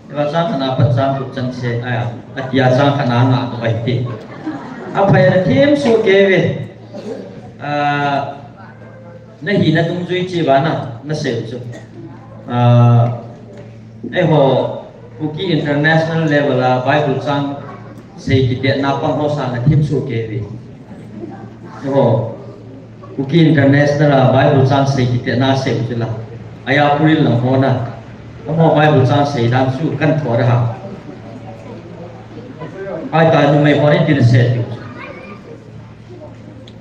Eva chang khat na pat chang gup chan sei, aya, atia chang khat na nga to bai ti. Aphai na thim soh kei ve. Ah, nahina dungjui chi vana, nasei u chu. Ah, eiho, Kuki International level a Bible chang sei kiti na pang ho sang na thim soh kei ve. Eiho, Kuki International a Bible chang sei kiti na sei u chu la. Aya puril lang ho na. Amaho Bible chang sei dan chu kan thor ha. Ai ta numei ho ni tin sei chu.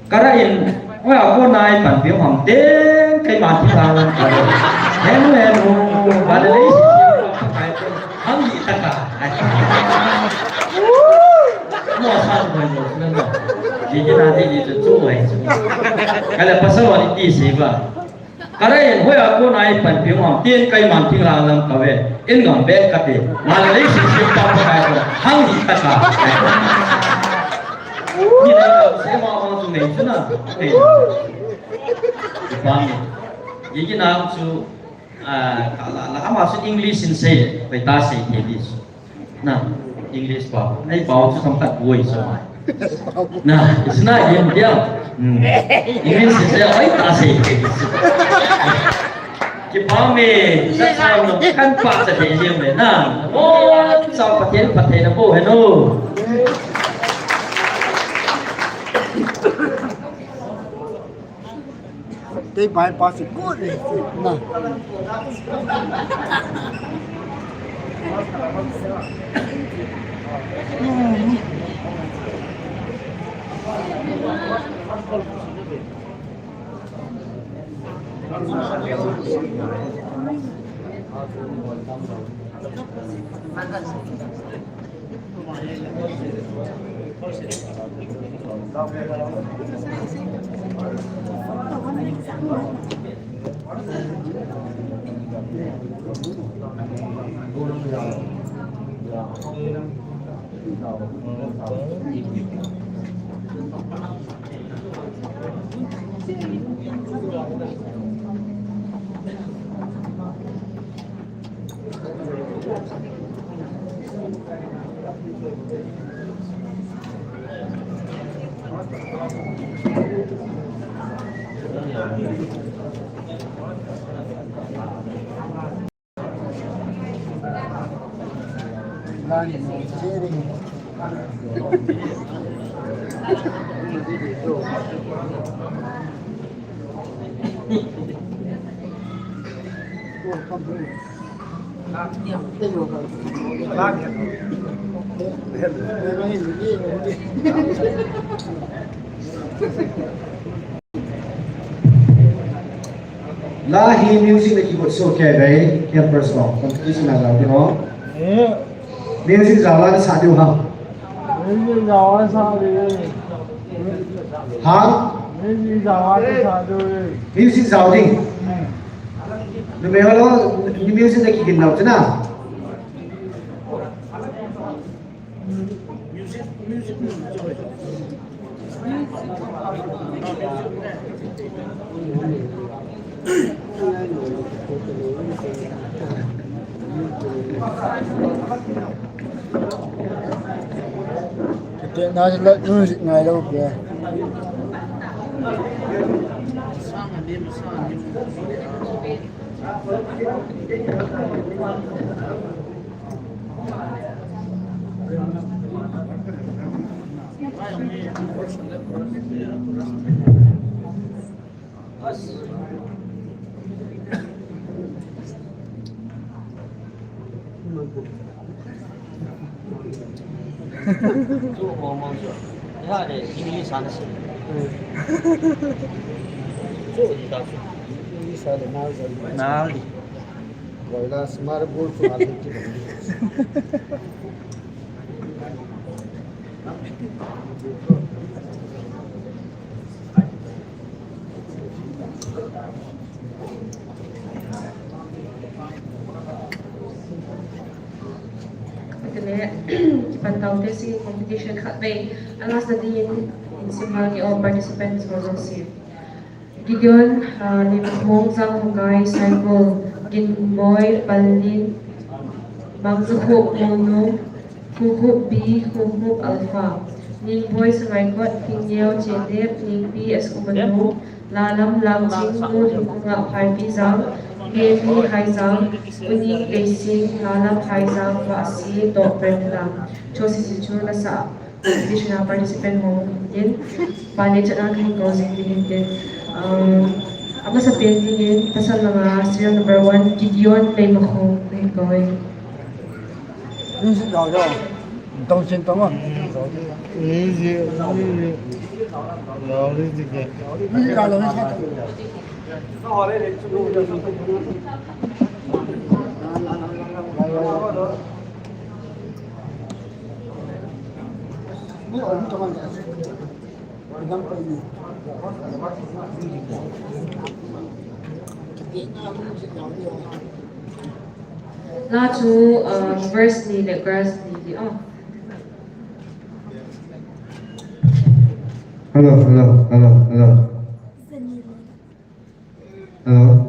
Kara in, hoiya kona ipanpi u ham tin, keiman thinglang lang kave. Henu, henu, ba le lei si si, pa kai ko, hang hi ta ka. Mo sa ko mo na no. Ji ji na ji ji chu chu ai chu. Kala pasal wa ni ti si ba. Kara in, hoiya kona ipanpi u ham tin, keiman thinglang lang kave. In ngam be kati. Ba le lei si si, pa pa kai ko, hang hi ta ka. Ni na ka se ma ma chu nei chu na. Ei. Kipah e. Gigi nang chu, ah, ka la, la, ama chu English in sei, pai ta sei thei di chu. Na, English pao. Ei pao chu themkhat boi chu mai. Na, it's not him, yeah. Hmm. English in sei, pai ta sei thei di chu. Kipah e, sa sa no, kan pa sa thei him le na. Oh, sa Pathen, Pathen na po, hello. Kei bai pa si good le na. La hi music le keyboard so kei ve, campers ho, competition a jao ding ho. Eh. Music jao la sa diu ha. Music jao la sa diu. Ha? Music jao la sa diu. Music jao ding. Hmm. Numei ho, music le kigin nau chu na. Kete na la music ngai lou pe. English a le nal jong. Nal di. Voila smart board chu a thei ki. Tile, kipan taute, singing competition khat vei. A last na dingin, in simhal nge o participants ho jouse. Gideon, ah, Limhong, Janghokai, Saikul, Ginboi, Palin, Mangjakhup, Monu, Khukhup B, Khukhup Alpha, Ningboi, Sangaikot, Thingneo, Chetep, Ningpi, S. Kumanu, Lalam, Lamching, Nu Lhingkunga, Phaipijang, Beni, Haijang, Uning, Leising, Lalam, Haijang, Vahsi, toh Premla. Chosisi chu nasa. Competition a participant ho hin tin, pa le chan a kahin kou jing ding hin tin. Um, amasapen dingin, pasal langa serial number one, Gideon Leimakhong, kahin kou e. Music jao jao. Tong chin tong a. Music, music. Music jao jao, music. La chu, uh, verse ni le chorus ni di, oh. Hello, hello, hello, hello. Hello.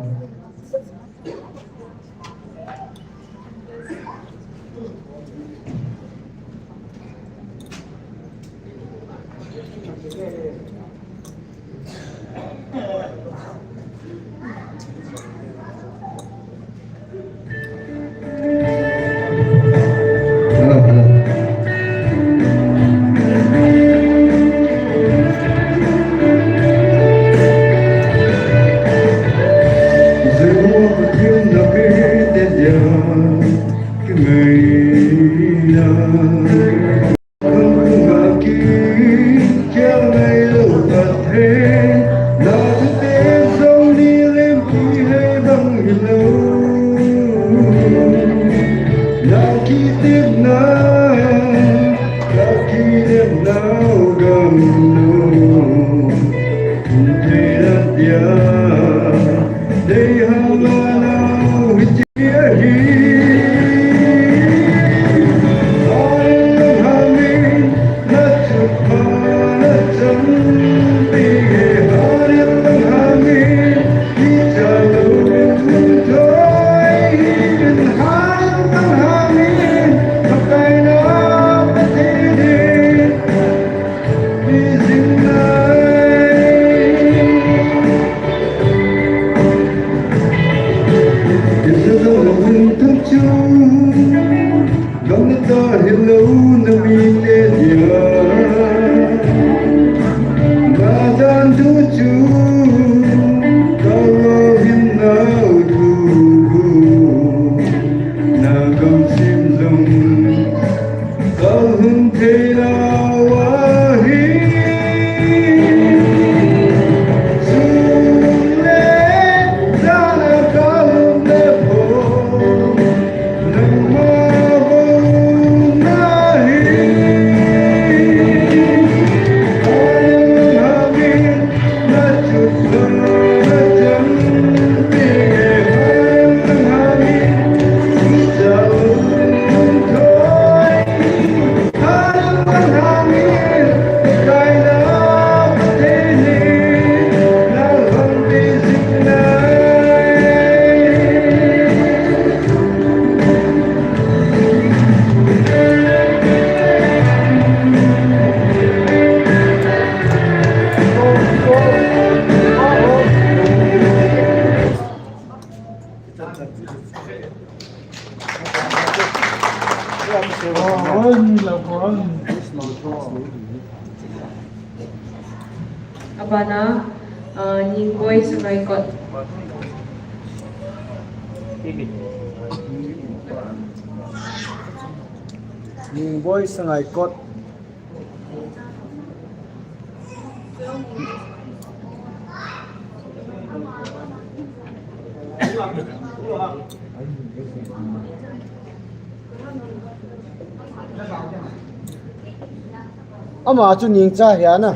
Abana, uh, Ningboi Sangaikot. Ningboi Sangaikot. Ama chu Ningcha hi ana.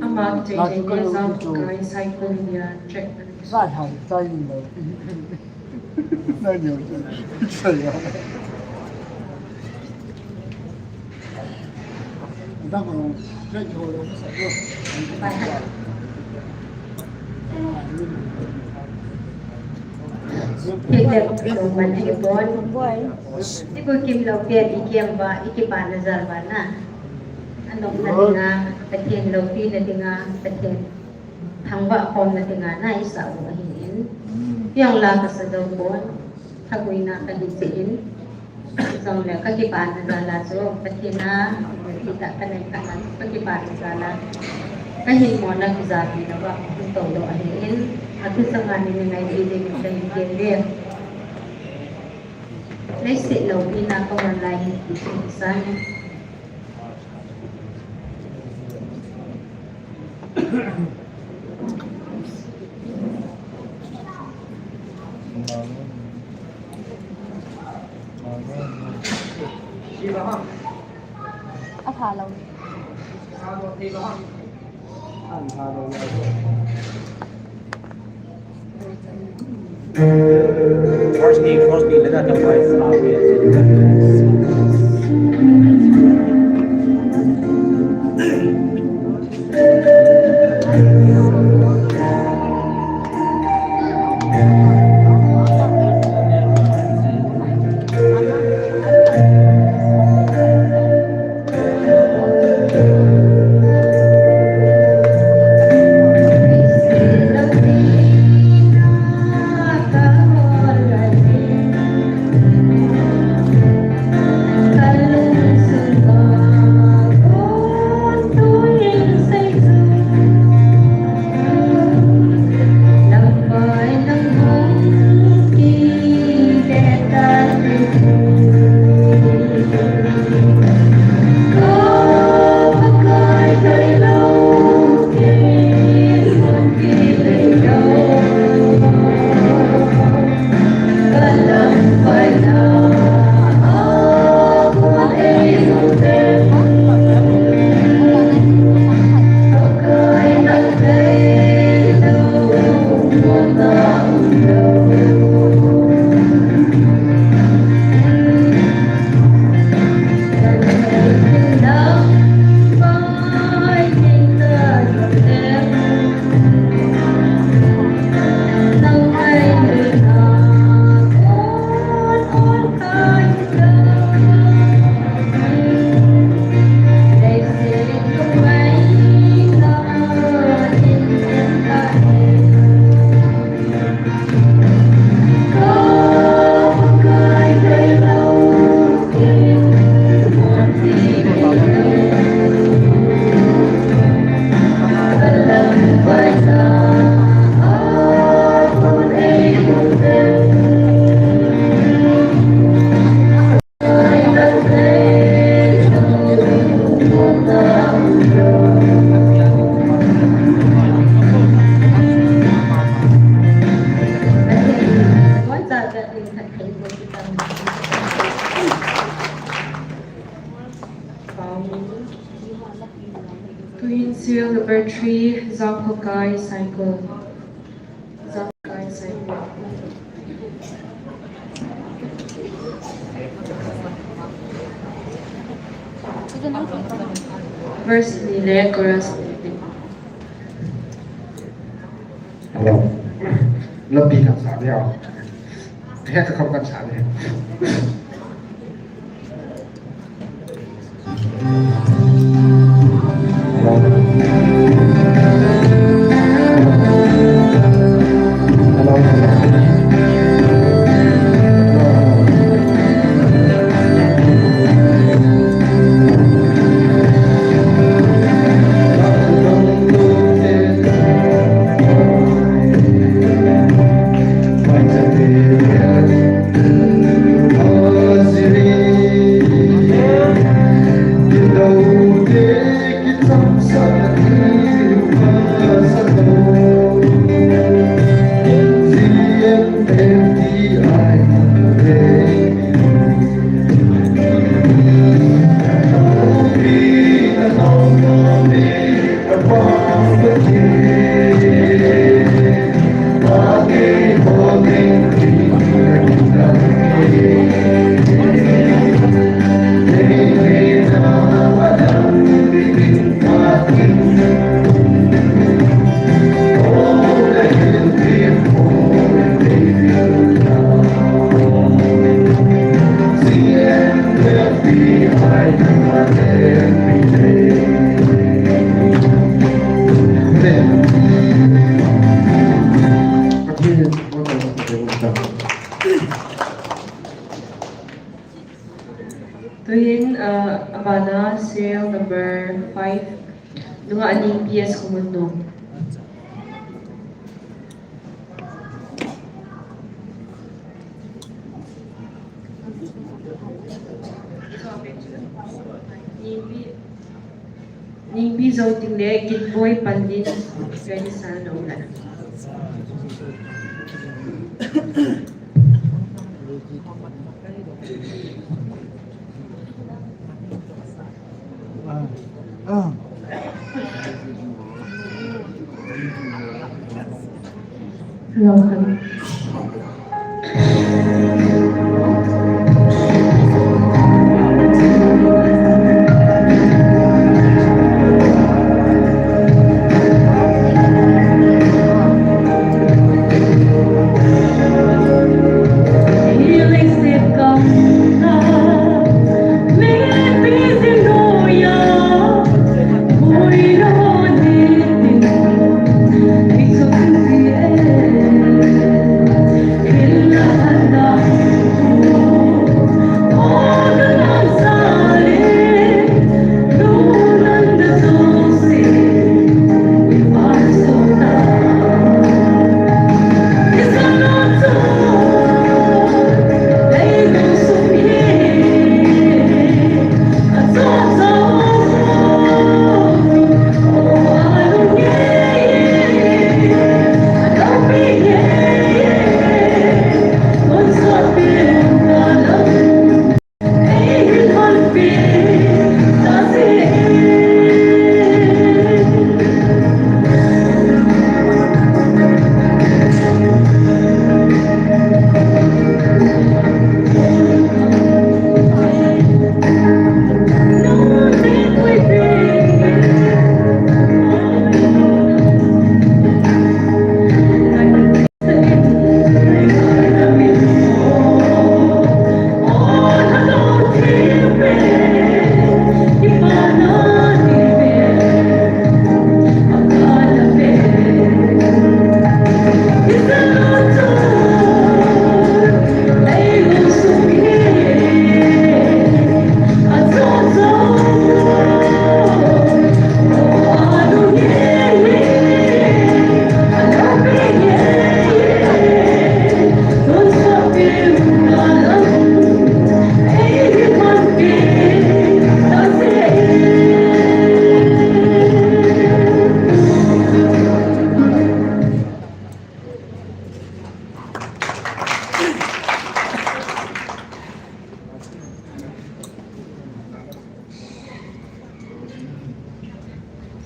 Ama kei kei kei zam kai cycle nia track. Zai hai zai ni lo. Nai ni lo. Sai ya. Dang ko track ho lo sa ko. Bye. Thileh, lungman ahi pon. Ibu kim lou pen, ikiam uva, ikipana jal uva na. Anopna dinga, Pathen loupina dinga, Pathen thangvah khomna dinga na isah u ahin. Piang la kasa dou pon, thaguina kahi jeh in. Jongle kakipana jal a chu, Pathen a, itah kanei khat a, kakipana jal a, kahin mona kijapina uva, hung tou lou ahin, atu sanga ni ni ngai di di ni kahin ken di. Leiset loupina kaman lai hin ti chu san. A pha lou. First name, first name, let us know why it's obvious. Kai Saikul. Kai Saikul. Verse ni le chorus ni. Hello. Lampi kan sa dia. He ka kham kan sa dia. Tuhin, uh, abana serial number five, nunga ani P S Kumun nung. Ningpi, Ningpi Zoting le Ginboi Panlin, ready sa lo la.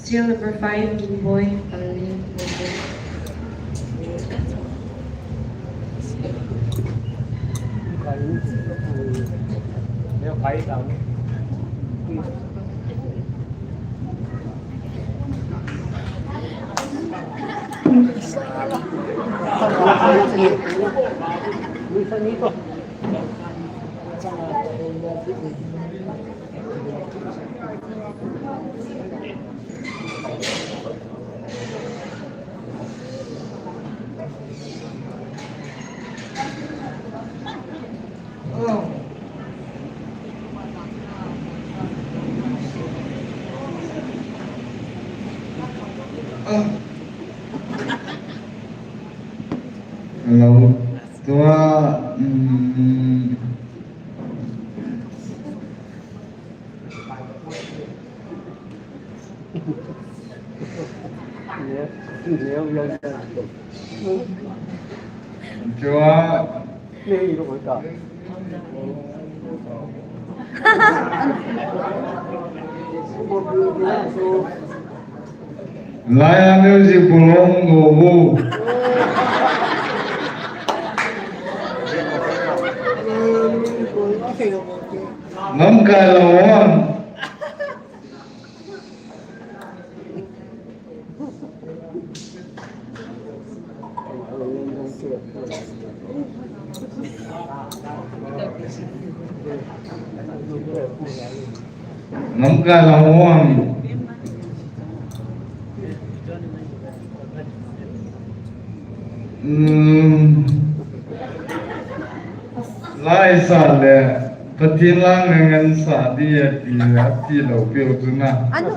Serial number five, Ginboi Panlin. Hello. Tua, um, Chua. Laya music pulong nubu. Namkai lawan. Namkai lawan. Hmm. Lai sa le, Pathen lang ngan sa di e ti, ati lou piu chu na. Anu.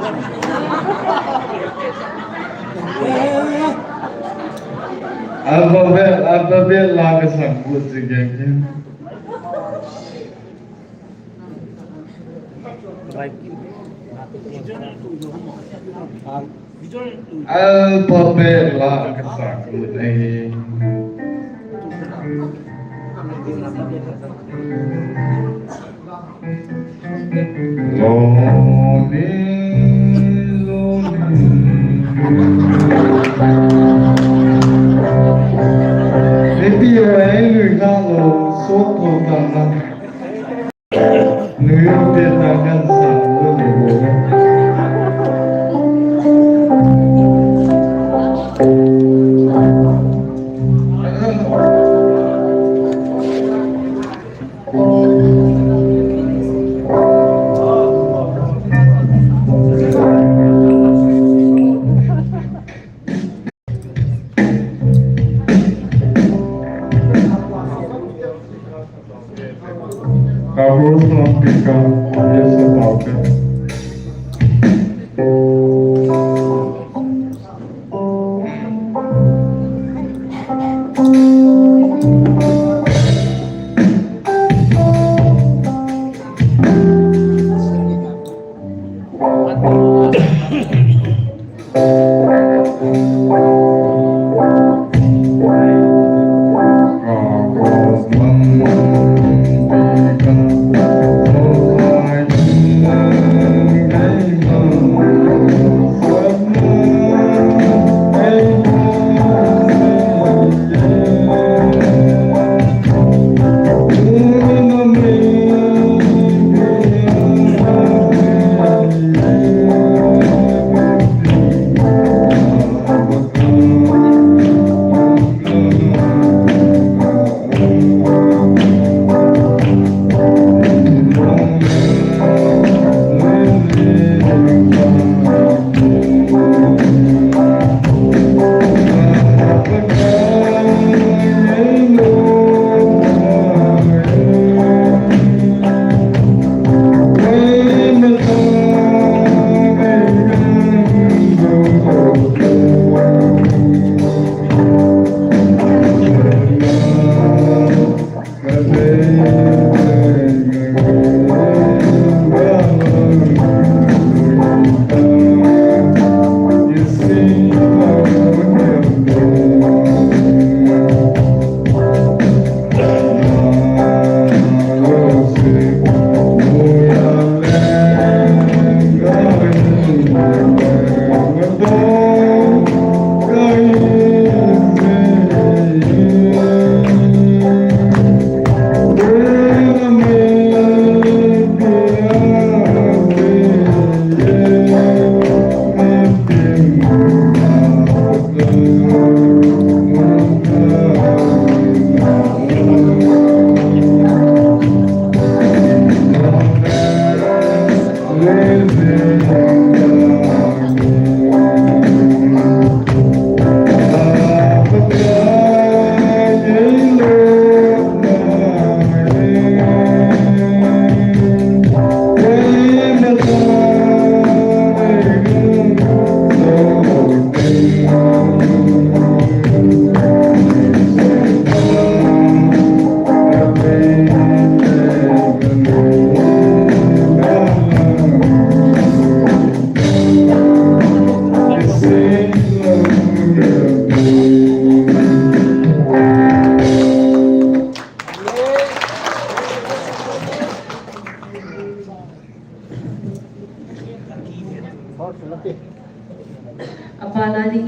Alphabet, alphabet la ka sang bu chi ke ke. Alphabet la ka sa ku nei. Loni, loni. Maybe you are angry now, so to. Kabur selam pika, yes, about that.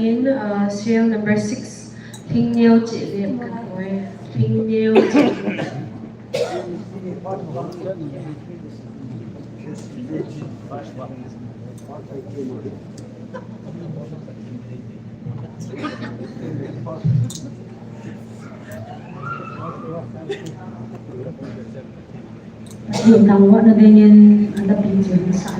In, uh, serial number six, Thingneo Cheh Lep kan hoi. Thingneo Cheh Lep. Pathen thangvahna dingin, anda pi chun sa.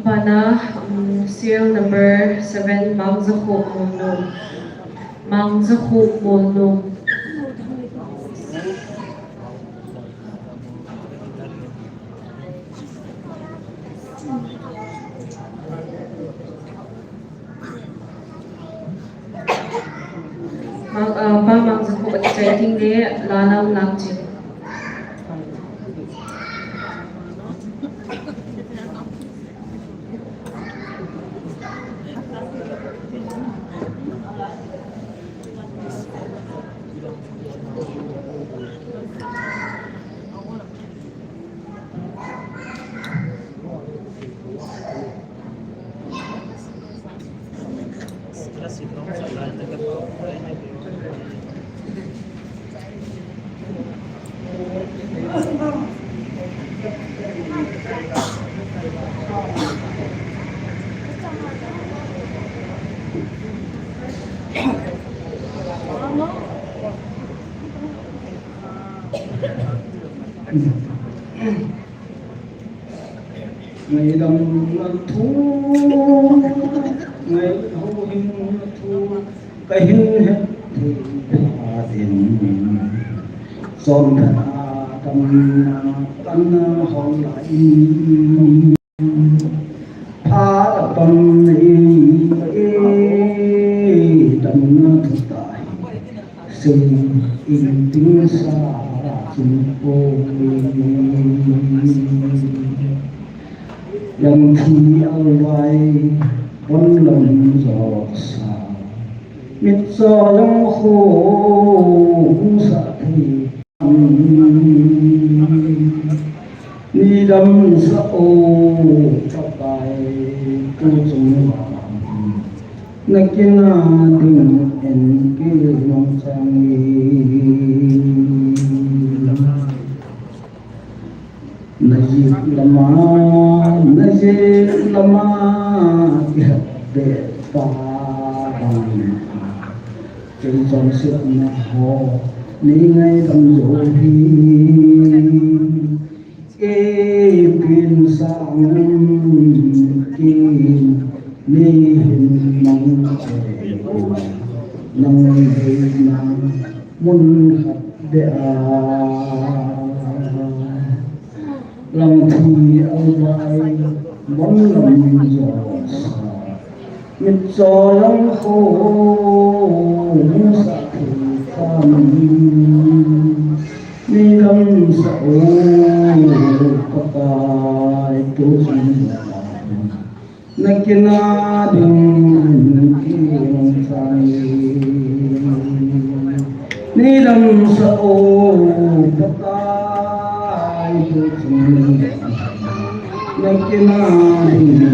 Bana, um, serial number seven, Mangjakhup Molnom. Mangjakhup Molnom. Mang, ah, Pa Mangjakhup, Achai Thingneo, Lalam Langching. Ngaidam na thu, ngaihouhing na thu, kahin het thei pha in. Chonphat a damna kana hol lai in. Phat a pan in, damna thu tai. Sing in ting sa chung po. Yang thi alvai, pon lam jo sa. Mit cho yang kho, hung sa thei. Ni dam sa o, Pakai, tu chung vang. Na kina ding in kei nung chang e. Na jik lama, na jik lama, kihat be pa bang. Kei chonsetna ho nei ngaidam jou hi. Kei pin sang kin nei hin mang che u, nang deina mun khat beh a. Lang thi alvai, mon lam josa. Mitcho lang kho, musa thei kha min. Nei damsah o, Pakai tu chun. Na kina ding in kei nung chang e. Nei damsah o, Pakai tu chun. Na kina ding in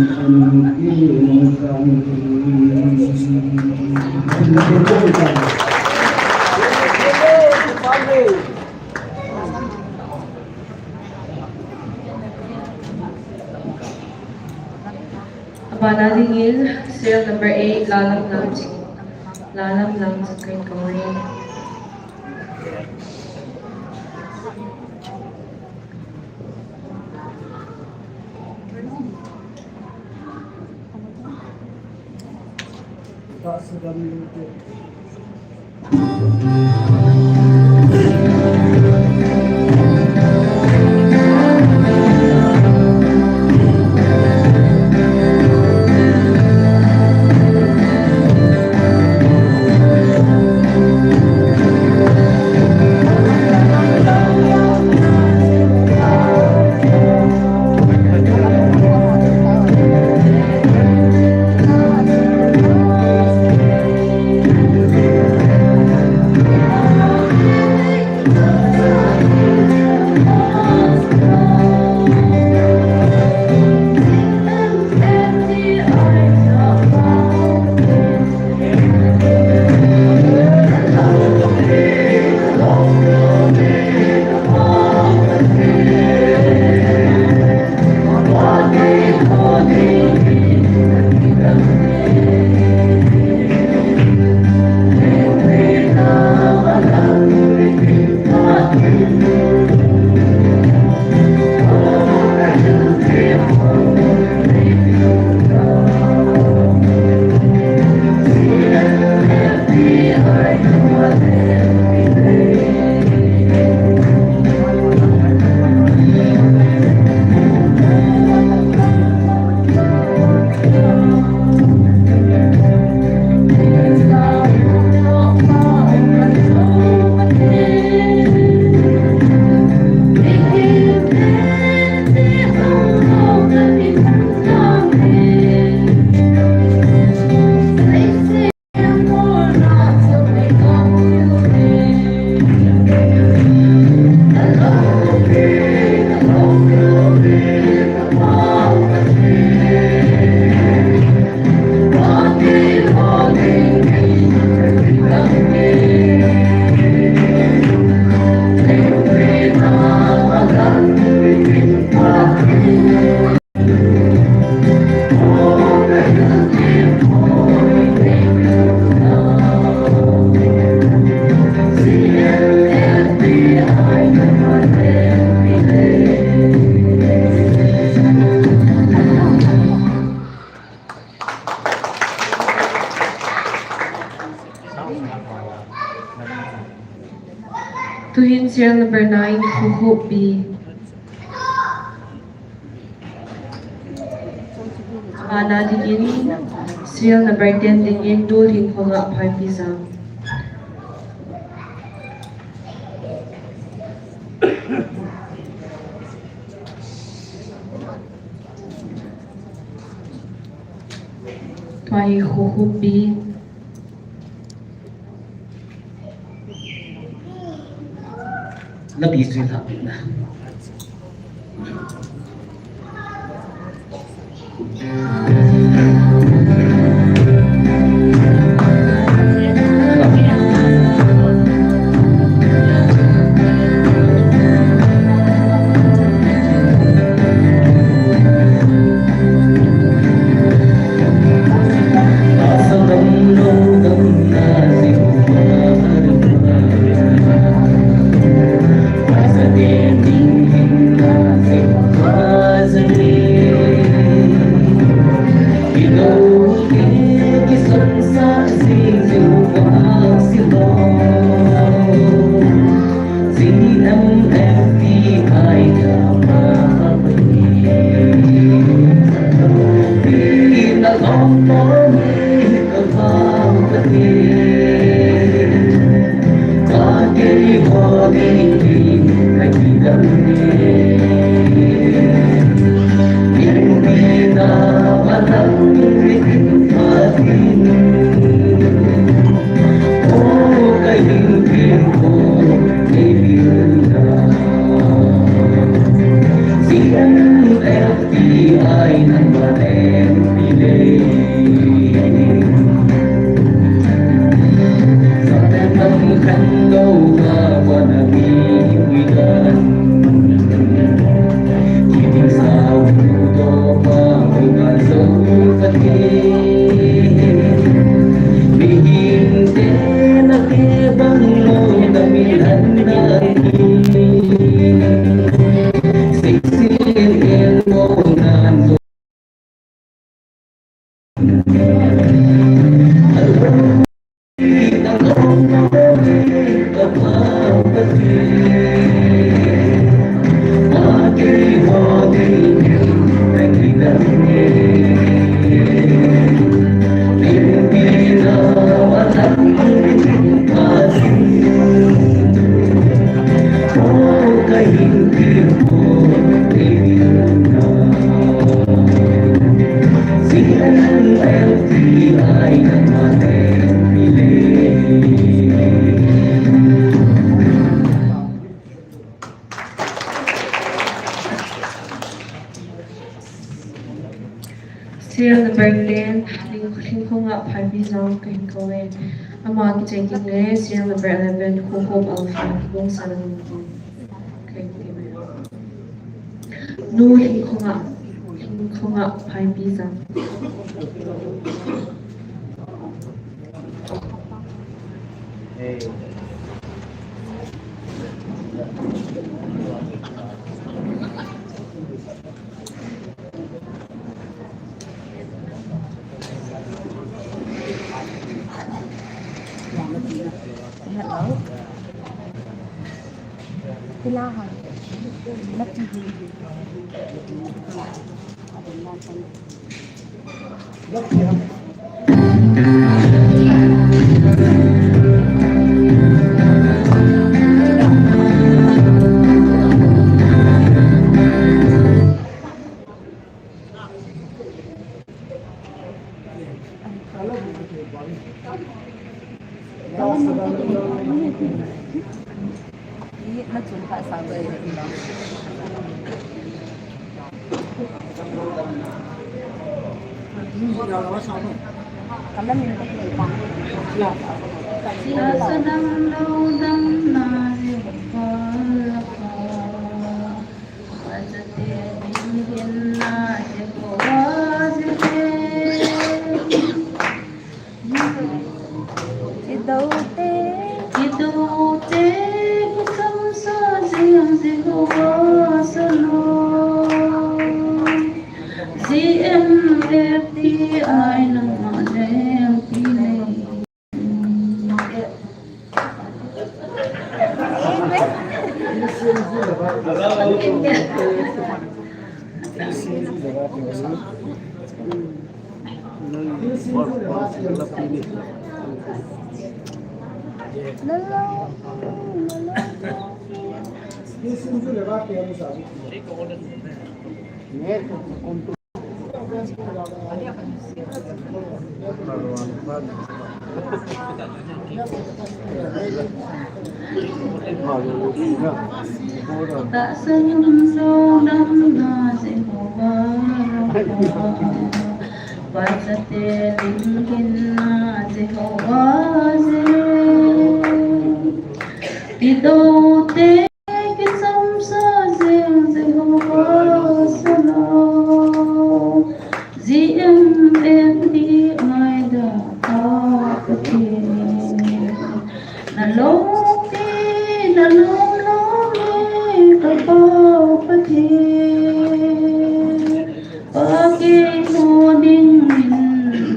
kei nung chang e. Abana dingin serial number eight, Lalam Langching. Lalam Langching kahin kouve. Tuhin serial number nine, Khukhuppi. Abana dingin, serial number ten dingin, Nulhinkhonga Phaipijang. Tua hi Khukhuppi. Lapi sui lha na. Serial number ten, Hling-, Hlingkhonga Phaipijang kahin kou e. Ama kichai ding le serial number eleven, Khokhom Alpha, Kibong Salam. Okay, okay. Nu Hlingkhonga, Hlingkhonga Phaipijang. Hello. Pilahan. Tasadam lou damna Jehovah lapa, pachate ding hinna Jehovah Jireh. Kidoute, kidoute, kisamsa jing Jehovah Shalom. J M F T I nangma lengpi nei. Tahsa lam lou damna Jehovah Rapha, pachate ding hinna Jehovah Jireh. Kidoute kisamsa jing Jehovah Shalom. J M F T I da Pa Pathen, nalungpi nalunglung e ka Pa Pathen. Pa kei mo ding in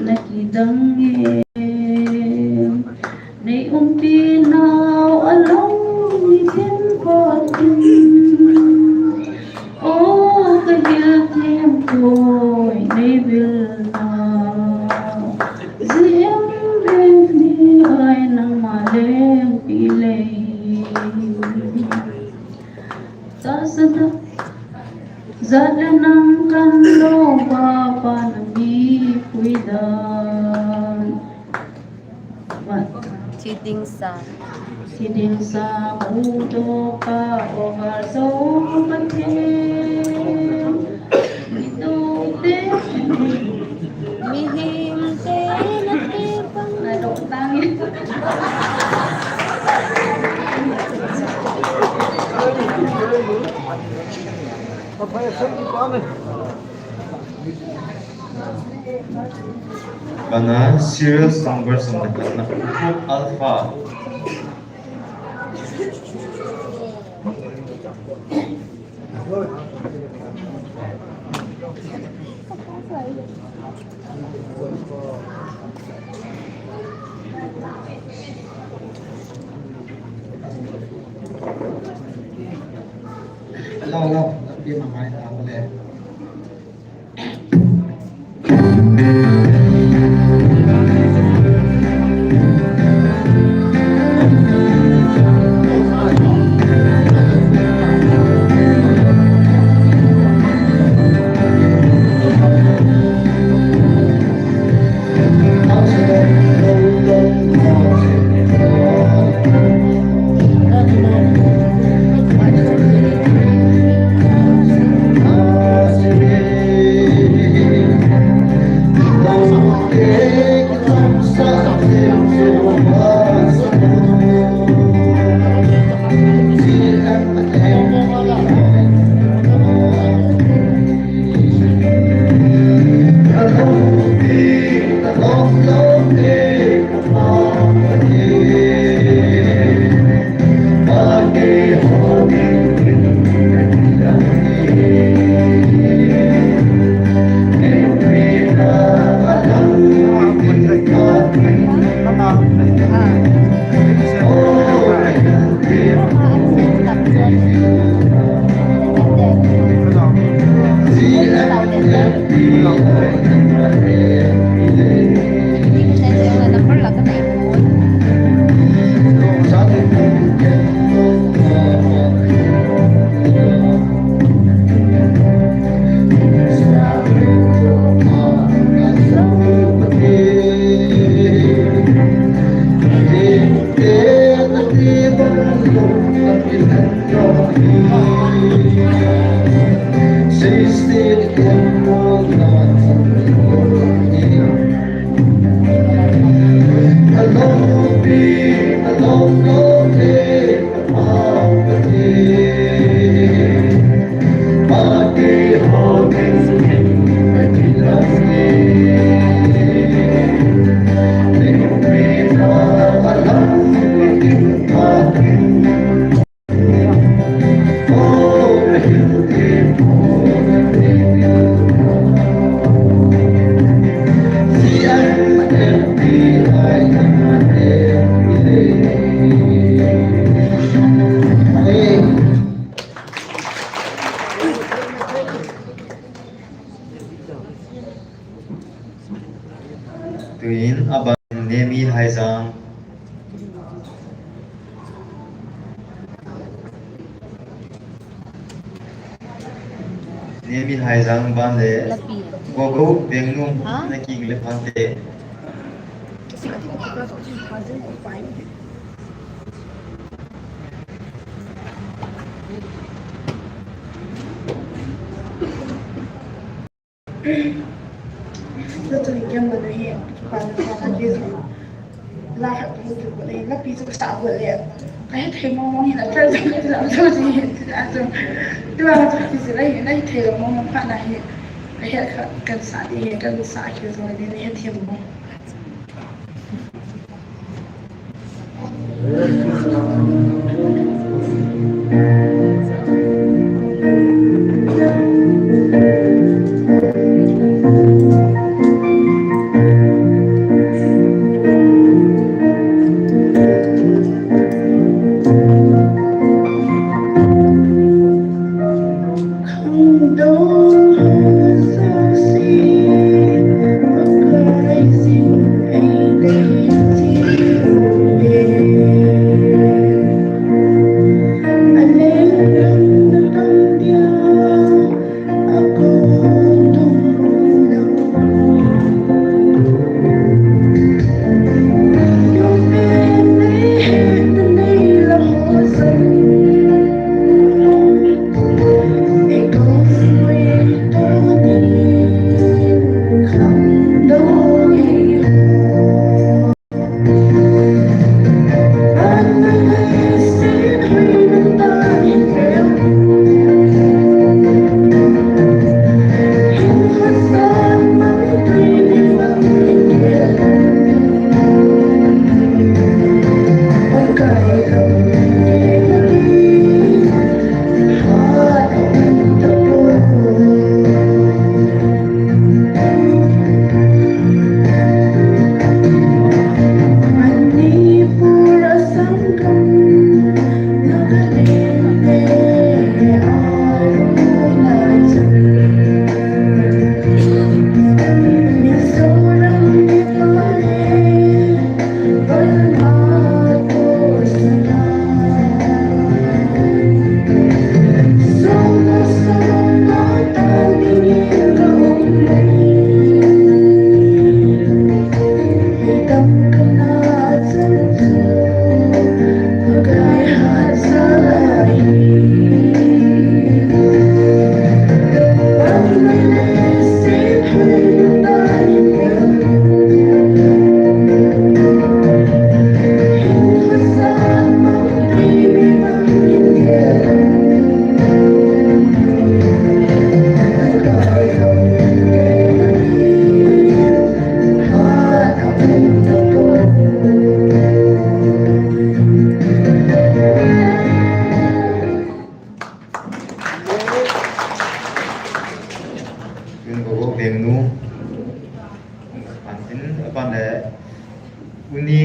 nakidang e. Nei umpi nau along ni ken pa tin. O ka hil them koi nei vil na. J M F T I nangma lengpi lei. Tahsa da, jat le nam khanlou pa, pa na mipui dan. Thiding sa. Thiding sa, huto pa, over so Pathen. Mihem te na te pang. Bana serial number som le khat na Khokhom Alpha. Hello, hello. Lampi mamai tao le. Tuin aban Nemi Haijang. Nemi Haijang ban le. Lapi. Gogo Bengnum. Ha? Na king le phante. Lapi chu kasah got le. Kahethei mong mong hin athal jong kasah jong hin. Tua chu kisei le hin, kahethei mong mong phat na hi. Kahet kha kasah ding hi, kasah kit jong le, kahethei mong.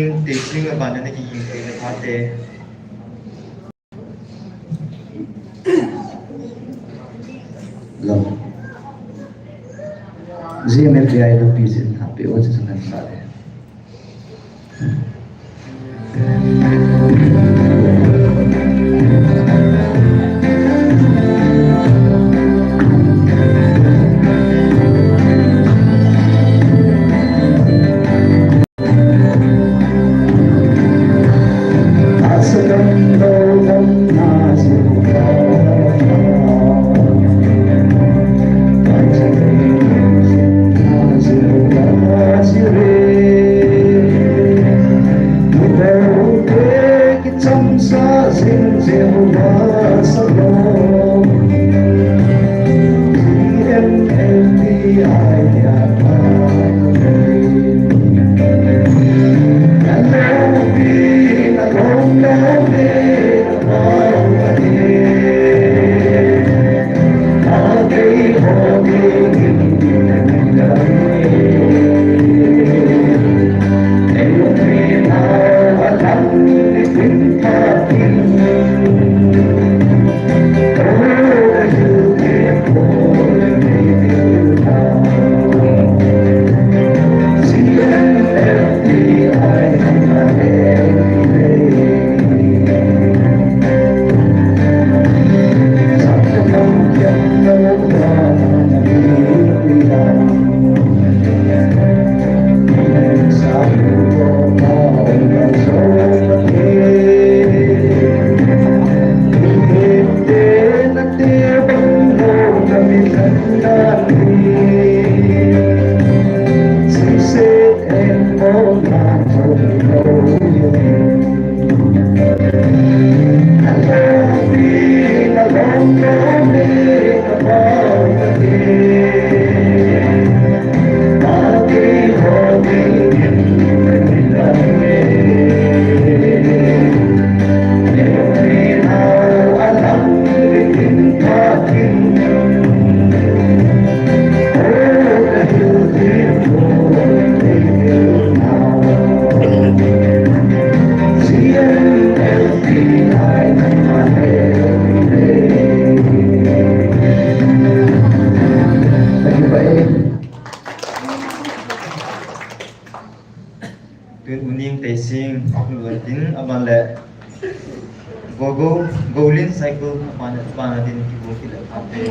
Teising a bana na kihing thei na pha te. Lo. G M F D I lo pi jin ha pe o chi san sa le. Tun U Ning Teising, U Ning Teising, aban le Go Go, Golin Cycle, aban le, aban le din kibu kile pha te.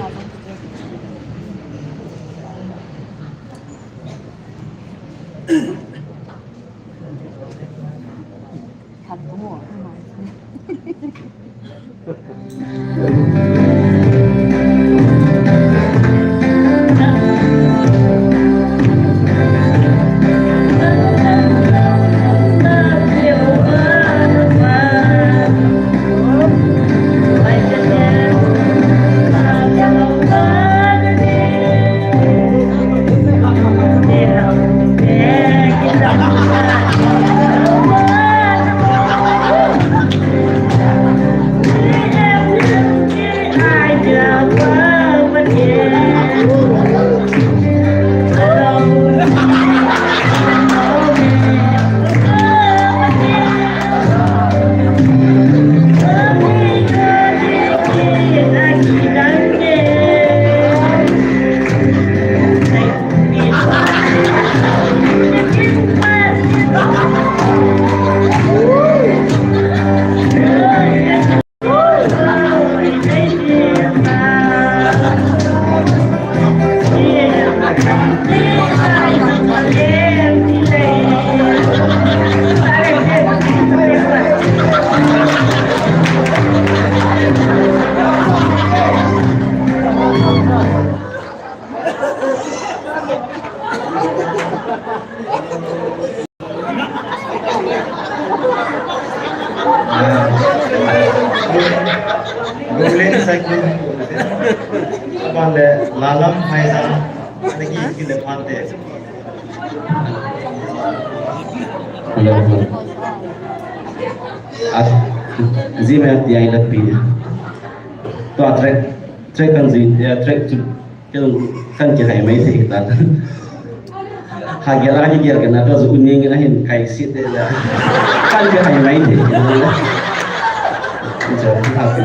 Golin Cycle. Aban le Lalam Haijang. Naki kile pha te. Hello. Ah, G M F D I lo pi. Tua track, track kan ji, ya track chu Kan, kan kihai mai thei ta. Hagel a kigel kana ka ju ning ahin kai sit de la. Kan ka hai mai de. Cha ha pe.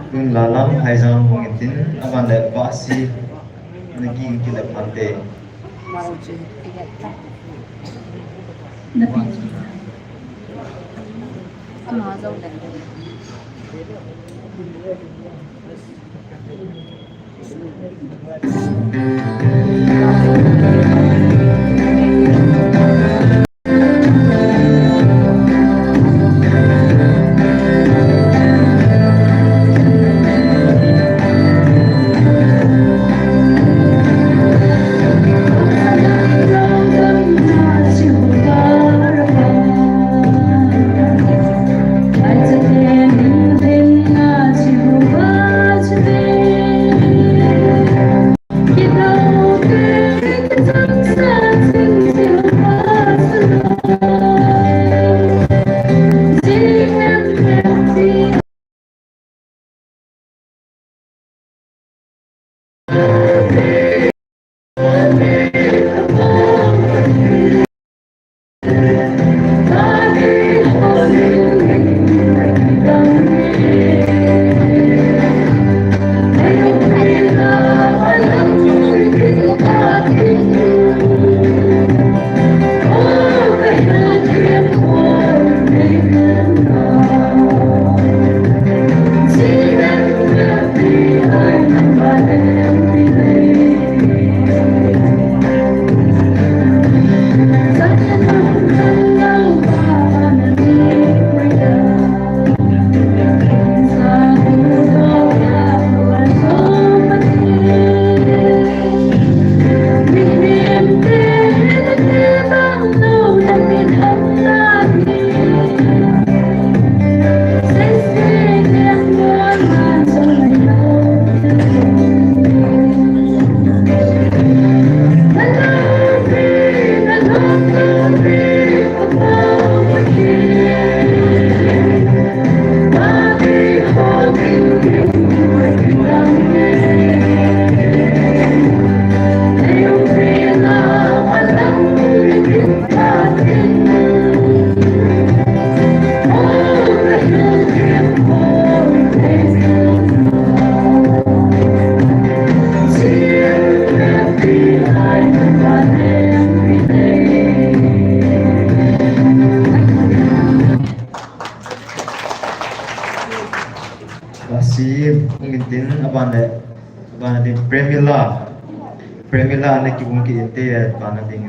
Tun Lalam Haijang hung in tin, aban le Pasi, na ging kile phante. Bana ding, Premila. Premila ana kibung kit inte, bana ding.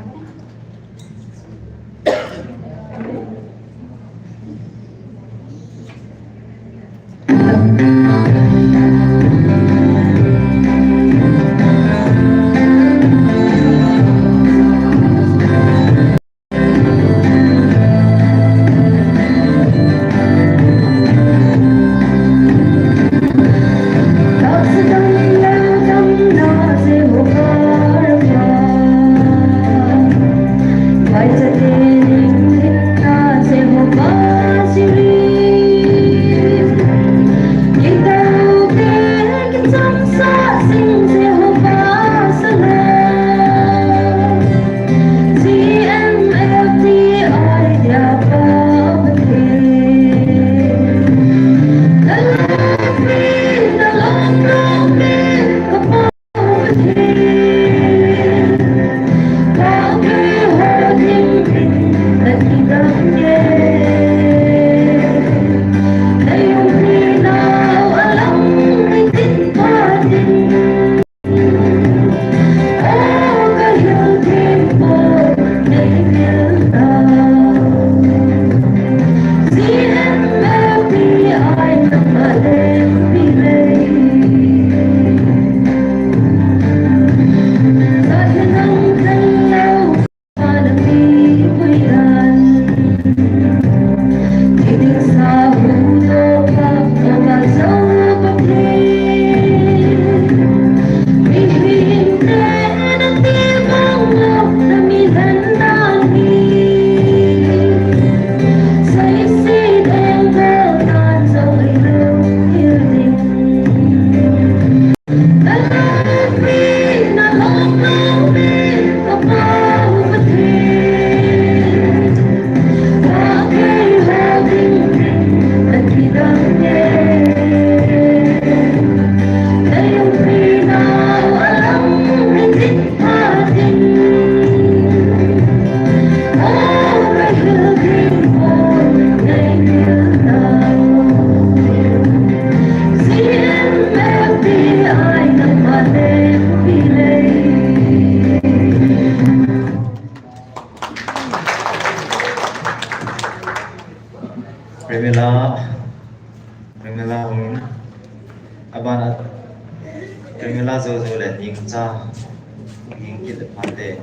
Premila, Premila hung in. Abana, Premila Jojo le Ningcha, hung in kit le phante.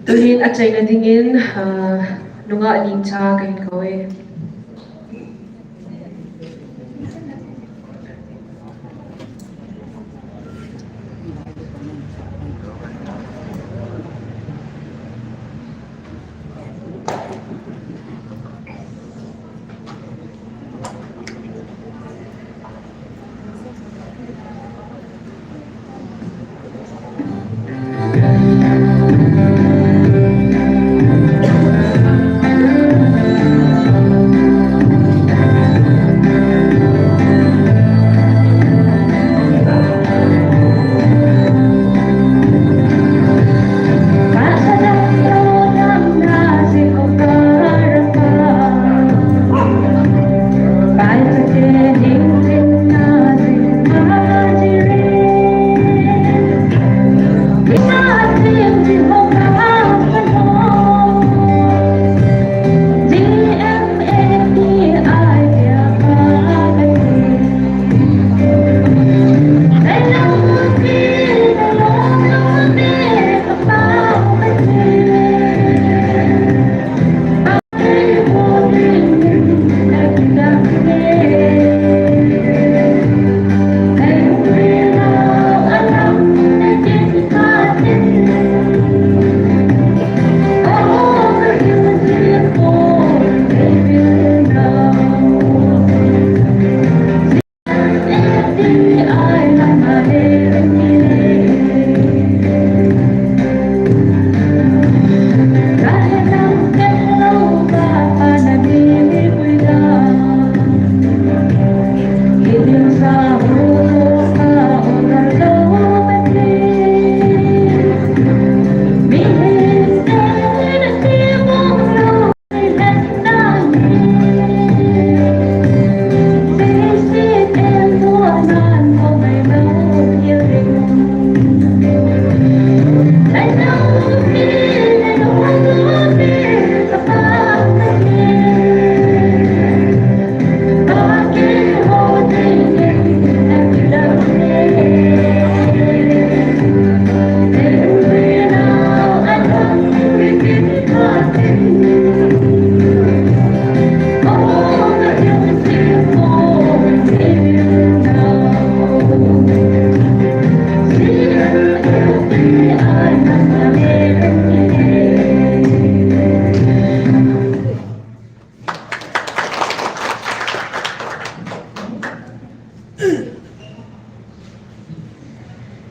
Tuhin achaina dingin, ah, nungah Ningcha kahin kou e.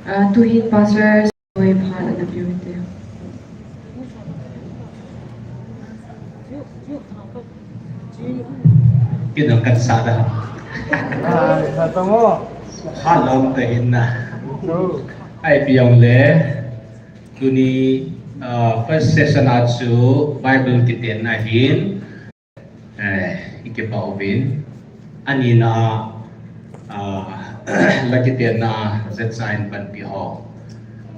Ah, tuhin Pastor Soi phat ana piu te. Kin ang kan sa da. Ah, sa tamo. Ha long te in na. Ai piang le. Tuni, ah, first session a chu Bible kiten na hin. Eh, i kipah uvin. Ani na, ah, la kiten na Z S A in panpi ho.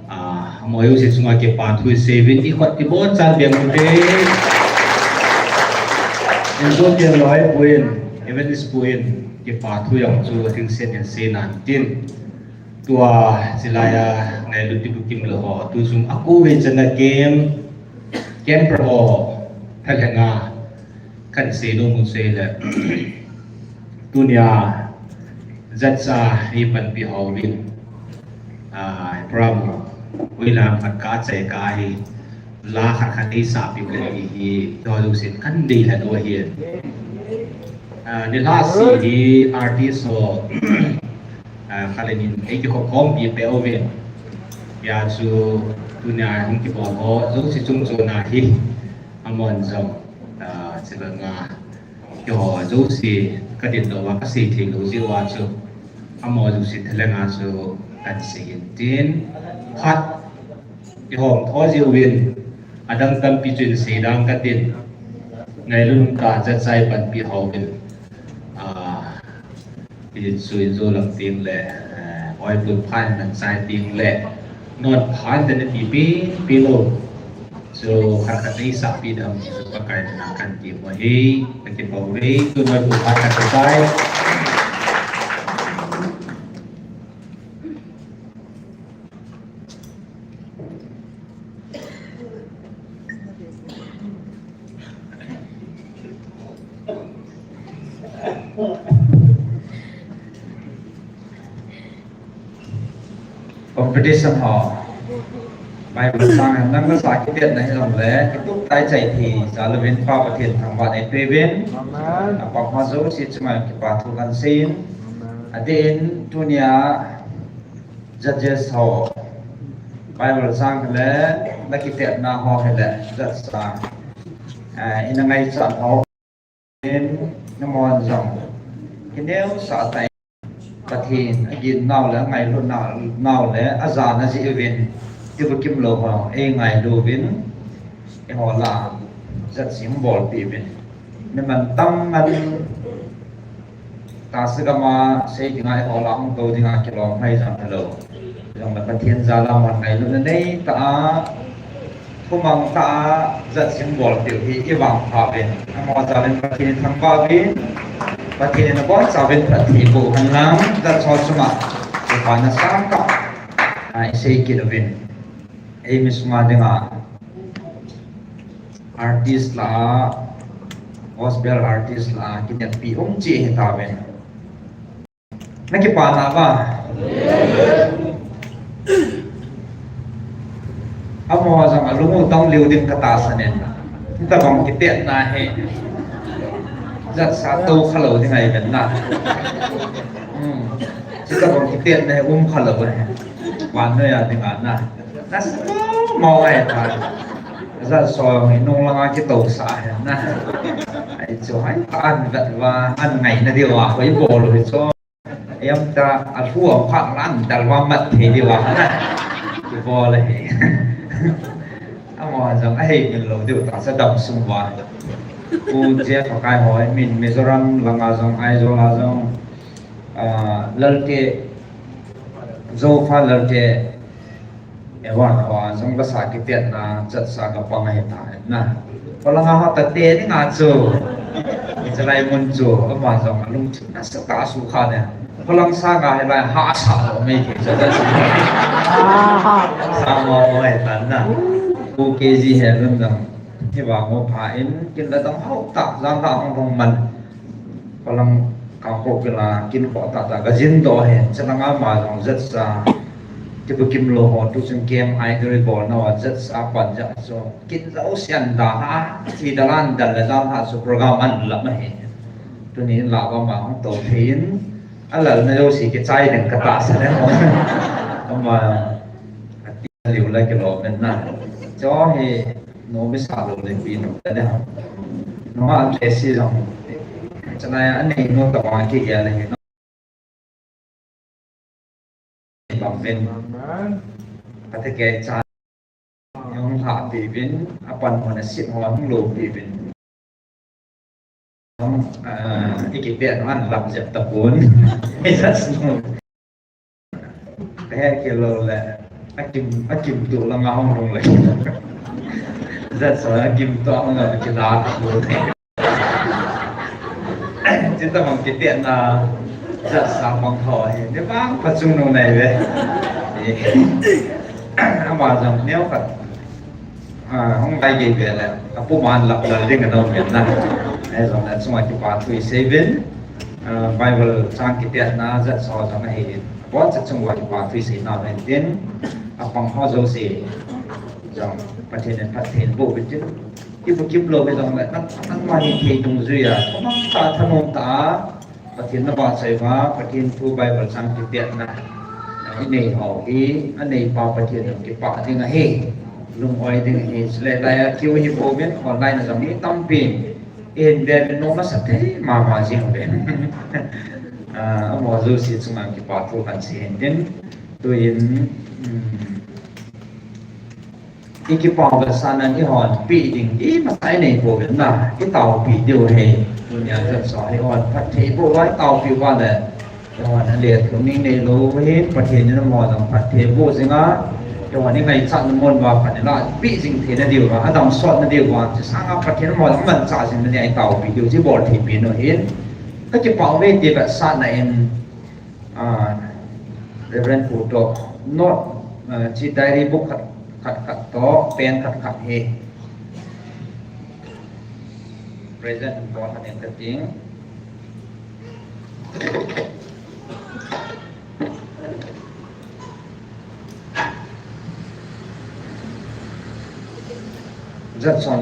Ah, amaho jouse chunga kipathu i seivin i khut i bol chan beng ute. Injo ken loi puin, Evangelist puin, kipathu jong chu thingset in sei nan tin. Tua, chilai a, ngailut i bukim lou ho. Tu jong a ku ve chan a kem, kem pro ho, thal henga. Kan sei nom u sei le. Tunia Z S A hi panpi ho vin. Ah, program ui lam khat ka chai ka hi. La khat khat ei sa pi le ti hi. Tua lu sin kan dei la do hi. Ah, ni la si hi artist ho. Ah, khat le nin ei kikhop khom pi pe uvin. Hia chu tunia hung kibol ho. Jouse chung chona hi. Amon jong. Ah, chilanga. Keiho jouse ka din doh uva ka sei thei lou jeh uva chu. Amaho jouse thalhenga chu kan sei in tin. Khat. Kihom tho jeh uvin. Adang tampi chu in sei dang ka tin. Ngailun ka Z S A i panpi ho vin. Ah, Hijeh chun in jo lang ting le, eh, oi pun phan nang chai ting le, non phan te na pi pi pi lo. So, khat khat nei sa pi dam, so, Pakai na kan ti mo hi, ka ti pau re, tu noi pun phan ka ti chai. Competition ho. Bible sang nang nasa kitetna hijongle, kitup tah chai thei jal uvin Pa Pathen thangvah nei peuvin. Amen. Apang ho jouse chunga kipa thu kahin seiyin. Amen. Adeh in tunia judges ho, Bible sang hile, na kitetna ho hile, judge sa, eh, ina ngaichat ho. In, nangho jong kineosah tah in Pathen aginnau le, angailutnau le, ajana jeh uvin, kibu kimlou ho eingailu uvin, eiho lah a judge hung bolpeh uvin. Ni mantam ngan tahsa gam a sei dinga eiho lah a hung tou dinga kilom hai jong hilou. Jongle Pathen jal a mon ngailutna neitah a, thumang tah a judge hung bolpeh u hi ivangpha uvin. Amaho jal in Pathen ithangvah uvin, Pathen in abonchauvin phatthei boh hen lang, judge ho chunga kipana sangtah a isei kit uvin. Eimi sunga dinga artist lah a, gospel artist lah a, kineppi um cheh hitauvin. Na kipana uva? Amaho jong alung u tong lheh ding katahsan in. Hitabang kitetna hi judge sa tou khalou ding ahi ven na. Hmm. Hitabang kitetna hi um khalou ahi. Vannoi a dinga na. Nasa mong ahi ta. Judge ho jong inung langa kitousah ahi na. Ahi chu hai ta an vet uva, an ngaina diuva, hoi bol u hi chu. Ijemtia alhu a khat lan dal uva mat thei diuva na. Kibol ahi. Amaho jong ahei min lou diu tahsa damsung uva. Pu Jeff Hakai ho, min Mizoram langa jong, Aizawl a jong, ah, Lalte, Zofa Lalte, Evan ho a jong lasa kitetna judge sa kapang ahi ta na. Kholanga ho tate dinga chu. Hichelai mun chu, ama jong alungthim nasatah a sukha ne. Kholang sanga hilai hahsa lou mai thei chu judge sa. Sa mo mo ahi ta na. Pu K G he lun jong. Hivang u pha in, kin la dong hou tah, jan tah hung hung man. Kholangkang kho kila kin kho tah tah kajin doh ahi, chalanga ama jong judge sa, kibu kimlou ho, tuchung K M I duri bol nau a judge sa pan jeh chu, kin jouse an dalha, thi dal an dal le dalha chu program an lam ahi. Tuni lah uva ama hung tou thei in, alalna jouse kichai ding katahsan e. Ama, ati liu la kilom in na. Chu hi, Nomi sa lou le pi nu ta de. Noma Tracy jong. Chana ya anei nu ta bang kigel le hi. Bang pen. Amen. Pate ke cha. Hung lhahpi uvin, apan hon asit hon hung loupi uvin. Ah, ikipet hon lam jep tapon. Just no. Kahe kilou le, akim, akim tu langa hung hung le. Judge ho akim tu hung le, kila tu. Chutabang kitetna, judge sa bang ho hi, ni bang phachom nung nai ve. Ama jong neo khat. Ah, hung lai gei ve le, apuman lap lal ding anom ven na. Ahi jongle chunga kipa thu isei uvin, ah, Bible chang kitetna judge ho jong ahi in. Aboncha chunga kipa thu isei nau hen tin, apang ho jouse jong Pathen in phatthei boh uvin tin, kibu kimlou hijongle, nang, nangma hithei dungjui a, thumang tah, thanom tah a, Pathen navahchoi uva, Pathen thu Bible chang kitetna inei ho hi, aneipa Pathen in kipah ding ahi, lung-oi ding ahi, chule lai a kiu hi bouvin, online a jong mi tampi, ihin ve uvin nom asa thei mama jing uve. Ah, amaho jouse chunga kipa thu kahin sei hin tin, tuin, um, ikipah vetsahna in eihon peh ding, imasa inei pouvin na, itaopi diu ahi. Tunia judge ho hi eihon phatthei boh uva itaopi uva le, eihon alet lungning neilou ahin, Pathen in amaho jong phatthei boh jing a, eihon ingaichatna mun uva phatna lah peh jing theina diuva, adam sotna diuva, chusanga Pathen in amaho jong amanchah jing na dia itaopi diu, chu bol thei pen u ahin. Kakipah uve ti vetsahna in, Ah, Reverend Pu toh, note, ah, chi diary book khat, khat, khat toh, pen khat, khat hi. Present important in the thing. Judge hon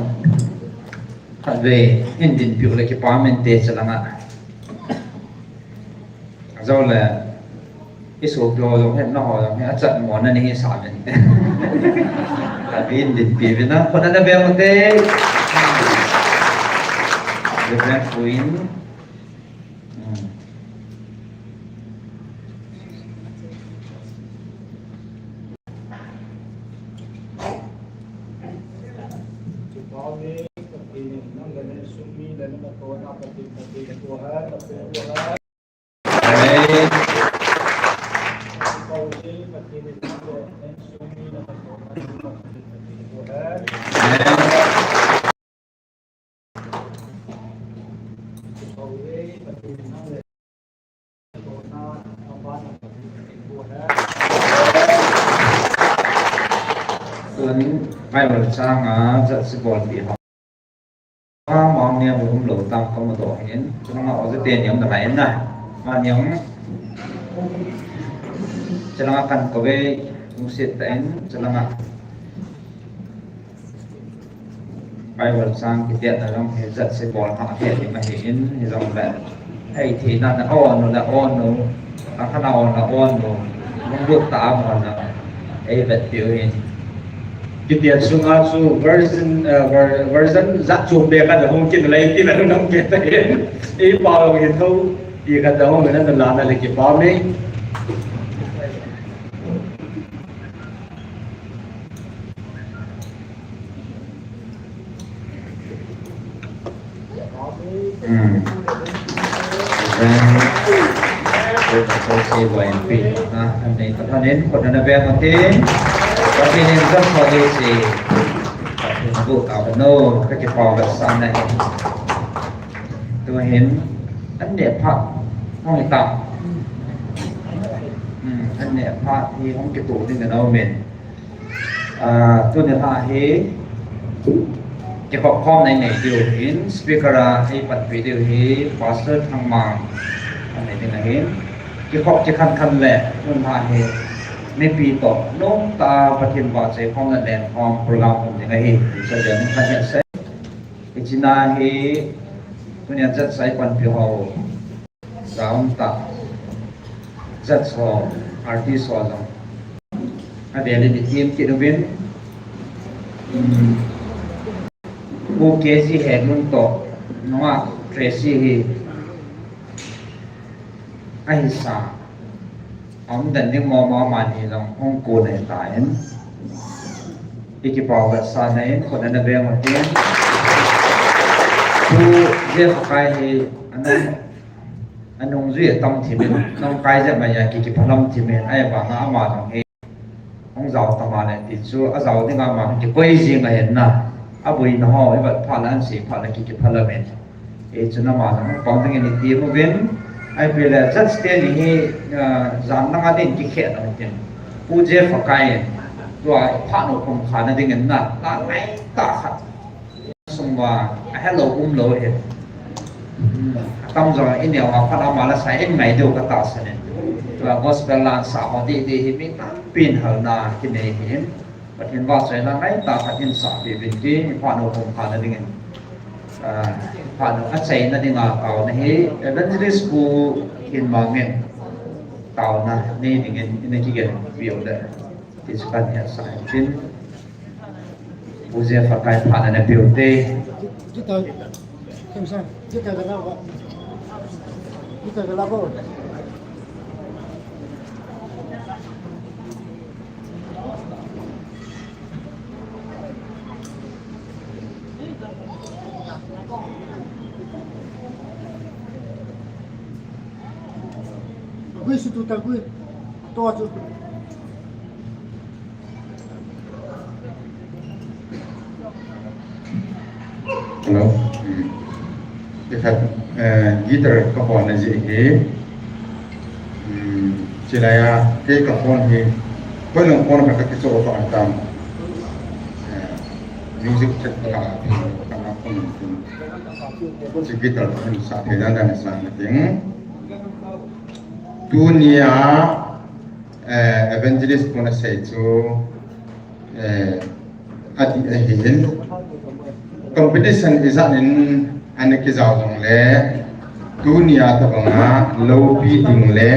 khatvei hin dinpiu le kipa mente chalanga. Ajole, i sopi ho jong hin, naho jong hin, achat mo na ni hi sa mente. Khatvei hin dinpi uvin na, khut ana beng ute. Reverend Queen. Hmm. Amen. Amen. Tun Bible changa judge bolpi ho. Ama niam umlou tam kamudoh hin. Chulanga oja teni um nalai na. Ama niam. Chulanga kan kove lungset tah in. Chulanga Bible chang kitiatna jong hi judge bol hah hi ahi in, hijongle. Hei, thina na on u la on u, a khana on la on u, lunglut tah a on la, ei vetpiu hin. Kitiat sunga chu version, eh, ver-, version jat chom bep khat hung kin lei tin a nung kit ahin. Ei pao hin tho, ti khat hung na na la na le kipa me. Hmm. Then, we will say Y M P. Ah, and then, and then, khut ana beng utin. Pathen in judge ho jouse. Pathen bu ta ba no, kakipah vetsahna ahi. Tuhin, an neh phat hung hitam. Hmm, an neh phat hi hung kitoh ding ana um in. Ah, tuni lha hi, kikhop khomna inei diu hin, speaker a eipanpi diu hi, Pastor Thangmang, anei ding ahin, kikhop kikhan khan le, tuni lha hi, mipi toh, nomtah a Pathen vahchoi khomna lenkhom program um ding ahi, ti chu jeng khan he se. Hiche na hi, tunia judge a eipanpi ho. Jam tah. Judge ho, artist ho jong. Avel in i team kit uvin. Hmm. Pu K G Henglun toh, nungah Tracy hi. Ahisa. Aum den ding mong mong, amani jong hung kon ahitan. I kipah vetsahna in, khut ana beng utin. Pu Jeff Akai hi, ana Anungjui atam thim in, nungkai jep mai a ki, kiphalam thim in, ahivanga ama jong hi hung jao tama le ti chu, ajao dinga ama jong kikoi jing ahin na, aboina ho, ivet phat le ansei phat le ki, kiphalam in. Hichun ama jong hung pang dingin i team uvin, ahipoi le judge teni hi, ah, jan langa din kikhel uvin tin. Pu Jeff Akai in, tua phat u khum khana dingin na, la ngai tah khat. Sung uva, ahelou umlou ahi. Hmm, atam jong in neo a phat ama la sa in ngai diu katahsan in. Tua gospel la sa ho didi hi mi tampin halna kinei ahin. Pathen vahchoina ngaitah khat in sahpi uvin tin, i phat u khum khana dingin. Ah, i phat u achaina dinga taona hi, Evangelist Pu Khinmang in taona nei dingin, ina kigenpi u le. Ti chu kahin hetsah in tin. Pu Jeff Akai phat ana pe ute. Guitar, guitar, guitar ka la ko. Guitar ka la ko. Gui su tu ta gui. To tu. Hello. Hmm. Ikhat, eh, guitar ka hon na ji hi. Hmm. Chilai a, kei ka hon hi. Koi nung hon ka ka kicho ka tam. Eh, music check ka ka ka hon. Chi guitar ka hon sa thei dan dan sa na ting. Tunia, eh, Evangelist Pu na sei chu, eh, ati ahin, Competition ijat in ana kijao jongle, tunia tabanga loupi ding le,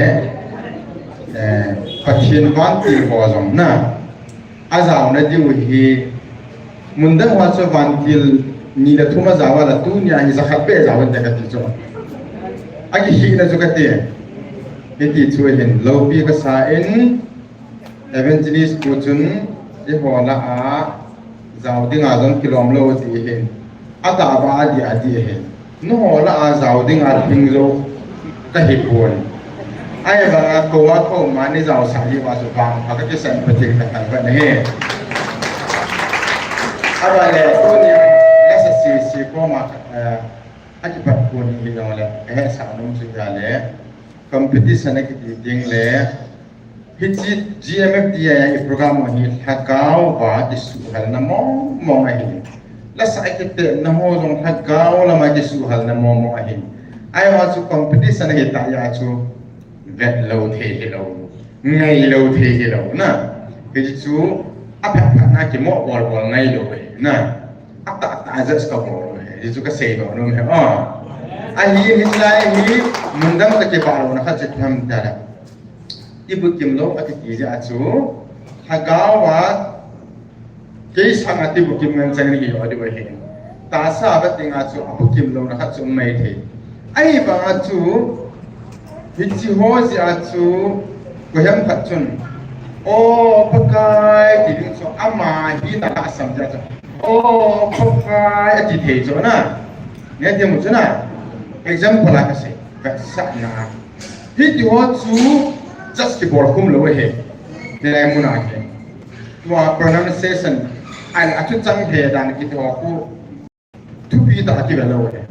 eh, Pathen vantil ho jong na, ajaona diu hi, mun dang hoa chu vantil ni le thum ajao a le tunia hi jakhat beh jao inte kati chu. Akihina chu kati. Hiti chu hin loupi kasa in, Evangelist pu chun, eiho lah a jao dinga jong kilom lou ti hin. Atahbeh a dih a dih hin. Nangho lah a jao dinga lhing jou kahi pon. Ahivanga kou a kou mani jaosah diu va chu vangpha kakisah in Pathen kathangvah in ahi. Ahilouleh, tunia, lasa sese koma, eh, akipat pon hijongle, kahesah nom chu ahile, competition akiti ding le, hiche G M F D I program hi lhagao va kisuhhalna mong mong ahi. Lasa kitepna ho jong lhagao lama kisuhhalna mong mong ahi. Ahivang chu competition ahitah jeh a chu vet lou thei hilou, ngai lou thei hilou na. Hichu aphat phat na kimo bol bol ngai lou ahi na. Atah tah judge kabol lou ahi. Hichu kasei doh nom ahi. Ah. Ahi, hilai hi mun dang tah kibah louna khat chu ipi ham tile, ibukim lou akiti jeh a chu, lhagao a kei sanga ibukim ngen chang in ihi lou diu ahi. Tahsa vet dinga chu abukim louna khat chu um maithei. Ahivanga chu, hiche ho jeh a chu, koiham khat chun, O Pakai, ti ding chu, ama hina lhahsam jeh a chu, O Pakai, ati thei chu na. Nge ti mu chu na. Example a kasei, vetsahna. Hiti ho chu just kibol khum lou ahi. Hilai mun a hi. Tua pronunciation, ahile athuchang he dan kiti ho khu thupi tah a kive lou ahi.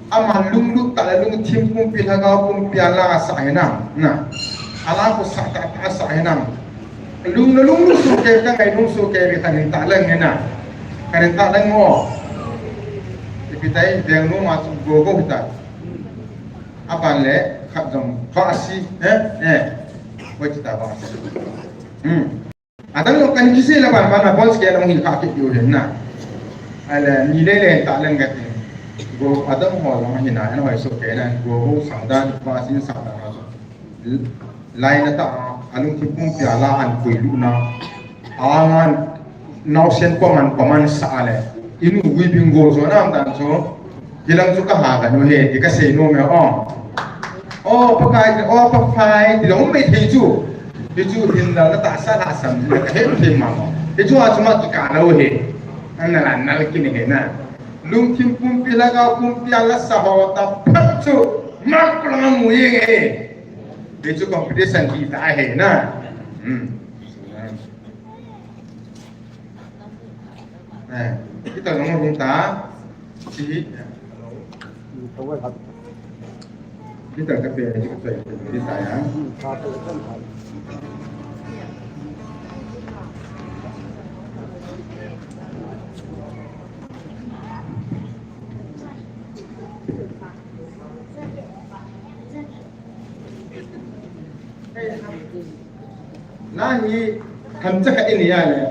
Ama lunglut tah le lungthim pumpi lhagao pumpi a la asah hinam, na. Ala khu sah tah tah asah hinam. Lung le lunglut soh kei, kangai lung soh kei, kahin tah leng hina. Kahin tah leng mo. Ipi tai, veng nom a chu go go hita. Aban le, khat jong, vasi, eh, eh. Hoi chita vasi. Hmm. Adang jong kan kisei le ban ban a bol sike long hin kha kit diu hin na. Ahile, ni le le tah leng kati. Go, adang ho jong hina, an hoi soh kei na, go, go, sa dan, vasi sa dan, so. Laina tah a, alungthim pumpi a la ahin puilut na. Angan naosen koman, koman sa le. Inu gui bing go jo nam dan chu. Hilang chu kaha kanu he, ti kasei nom e o. O Pakai, o Pakai, ti long mei thei chu. Hichu hinna la tahsa lhahsam, kahe thei ma mo. Hichu a chu ma kikah lou he. An na la nal kini he na. Lungthim pumpi lhagao pumpi a la sa ho taphat chu. Mak lang mu yeng e. Hichu competition kiti ahi na. Hmm. Eh, kita nong hung ta. Chi. Kita ka pe, kita pe, kita ya. Nahi tham cha khat ini ya le.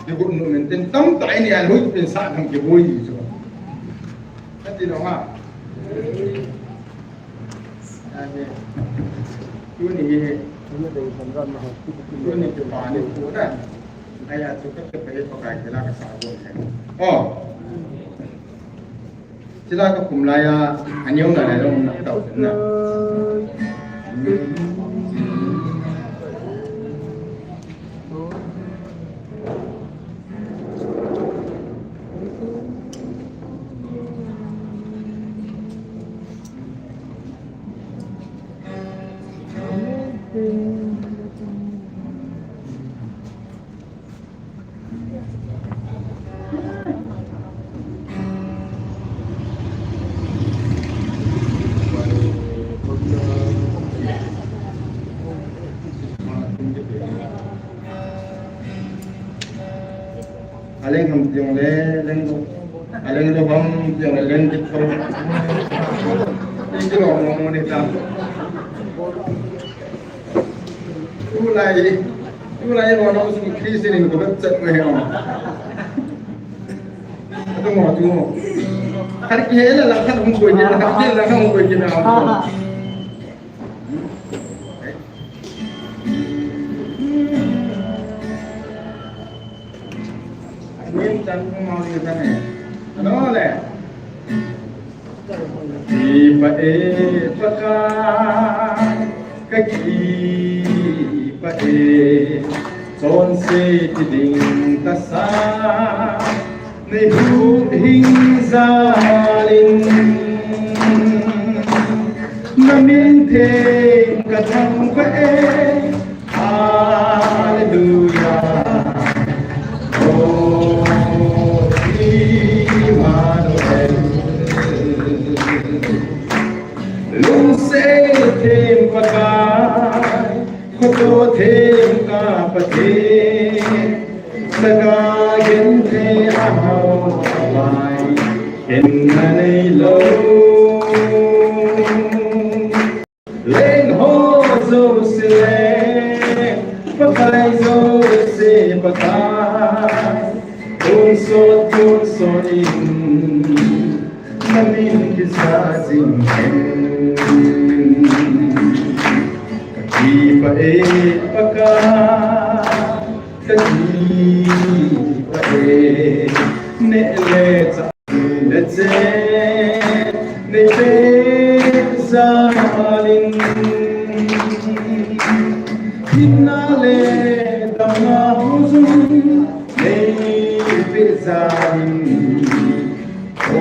Di gu nu men ten tam ta ini ya, hui pen sa tham ke boi di so. Kati lo ha. Nahi. Tuni hi. Tuni ke pani ko na. Aya chu ka pe pa kai ke la ka sa ko. Oh. Chila ka kum lai a, a neo na le long na tau na. Aleng ham tiang le, leng do. Aleng do ham tiang le, leng dik ham. Dik lo mo mo ni ta. Tulai, tulai mo no sing Christian ko bet chat mo he mo. Tungo, tungo. Khat kihei le lang khat hung koi kit, khat kihei le lang khat hung koi kit na. Nin chan hung mau ni kane. Ano le? Kipah e Pakai, kakipah e, chonse ti ding tasa. Nei huhhing jalin, na min theng ka thangvah e. Hallelujah. O Immanuel. Lungset them Pakai, khoto them ka Pathen. Chaga genthei ahao avai, khenna neilou. Leng ho jouse le, Pakai jouse Pakai, tonsot tonsot in, na min kisa jing hen. Kakipah e Pakai, kakipah e, neh le chah le che, nei peh jalin, hinna le damna ho jong nei peh jalin. O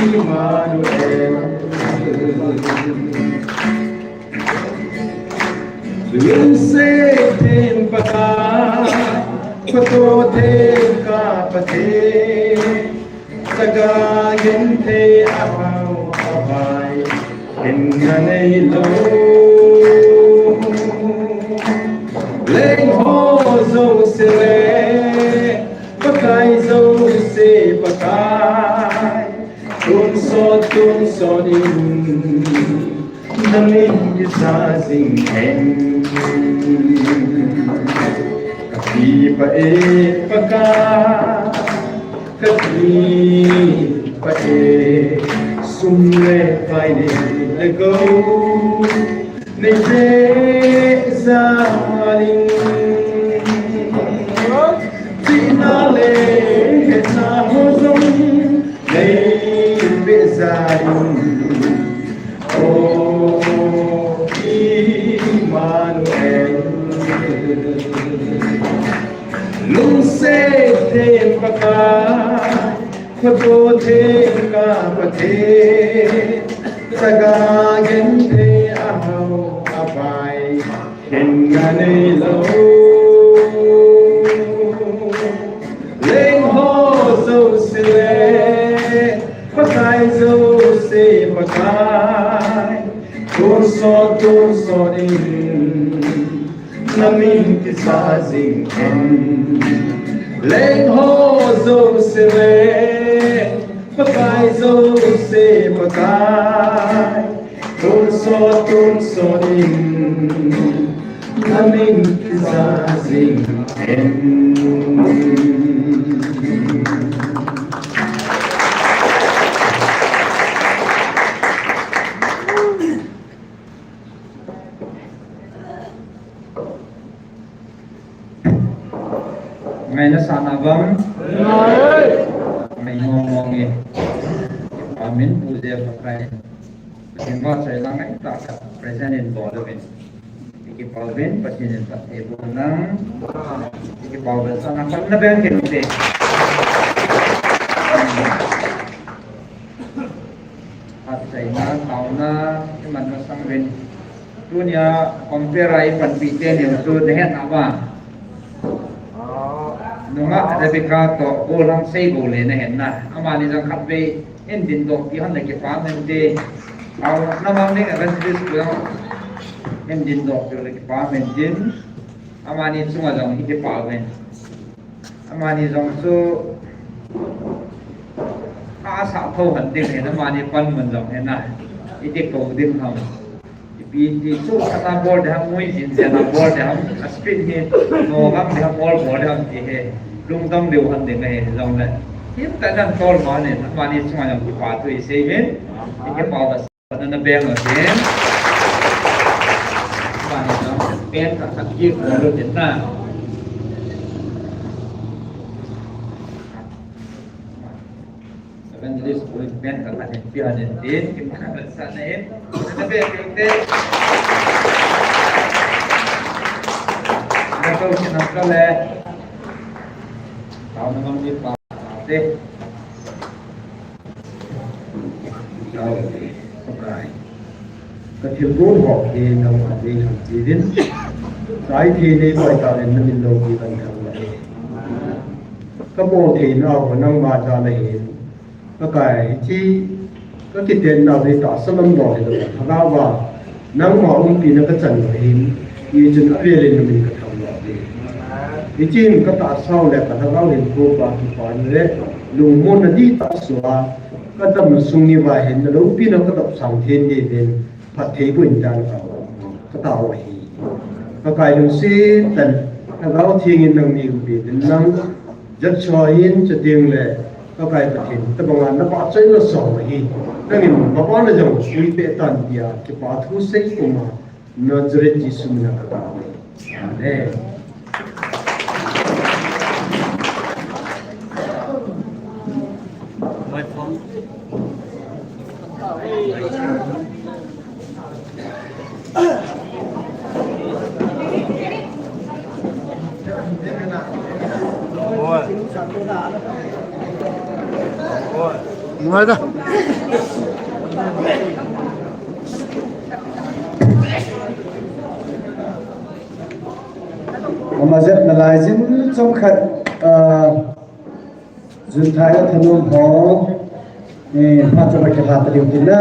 Immanuel. Lungset them Pakai, khoto them ka Pathen. Chaga genthei ahao avai, khenna neilou. Leng ho jouse le, Pakai jouse Pakai, tonsot tonsot in, na min kisa jing hen. Kakipah e Pakai, kakipah e, sum le pai nei le gou, nei peh jalin, chihna le hetna ho jong nei peh jalin. O Immanuel. Lungset them Pakai, khoto them ka Pathen. Chaga genthei ahao avai, khenna neilou. Leng ho jouse le, Pakai jouse Pakai, tonsot tonsot in, na min kisa jing hen. Leng ho jouse le, Pakai jouse Pakai, tonsot tonsot in, na min kisa jing hen. Ngaina sahna vang. Ngai mong mong e. Amen. Pu Jeff Pakai. Pathen vahchoi lang ngaitah khat present in bol uvin. Ikipah uvin, Pathen in phatthei boh hen lang. Ikipah uvin, sana khat na beng kit ute. Phatchaina, taona, iman masang uvin. Tunia compare a ipanpi teni chu nahet nava. Nungah Rebecca toh gollhang sei bou le nahet na. Amani jong khatvei hin dindoh peh hon le kipa mente. Taona mang ding evangelist pu jong hin dindoh peh le kipa mente. Amani chunga jong hi kipa uvin. Amani jong chu asah tho hon ding hin, amani panmun jong hin na. Iti kou ding ham. Ipi Iti chu kata bol de ham, mui jin jena bol de ham, a speed hi, no gam de ham, bol bol de ham ti he, lungdam leu han de ngai jongle. Him ta nan tol ma ne, mani chunga jong kipa thu i sei min, i kipa ba sa na na beng lo tin. Mani jong, pen ka khat ki ko lo tin na. Evangelist Pu in pen ka khat in pia den tin, kim khat sa na in, na pe pe te. Na ko ki na ko le. Tao na mang ni pa te. Tao te. Ka thilgon ho hi nangma ding ham ti din. Sai thi nei poi ta den na min lo ki ban thang le. Ka bol thei nau nangma ja na hin. Pakai, hiche ka kitenna hi tahsa lam bou hilou, Lhagao va, nangma umpina ka chan u ahin, hichun avel in namin ka thangvah uve. Hichun ka tahsa u le ka lhagao hinkho pa kipana le lungmonna dihtah soh a, ka damna sung uva hin na loupina ka dopsang thei diuvin, phatthei boh in tin ka tao, ka tao u ahi. Pakai lungset tah in, Lhagao Theng in nangma umpi ding nang, jat chua hin chuteng le, Pakai Pathen, tabang a na vahchoi na song ahi. Nangin mabana jong suipeh tan tia, kipa thu sei puma, Nazareth Jesu mina ka tao uve. Amen. Ngai da. Ama jep nalai jin chomkhat, ah, Jun thai a thanom ho, eh, phat chapa kihla ta diu tin na.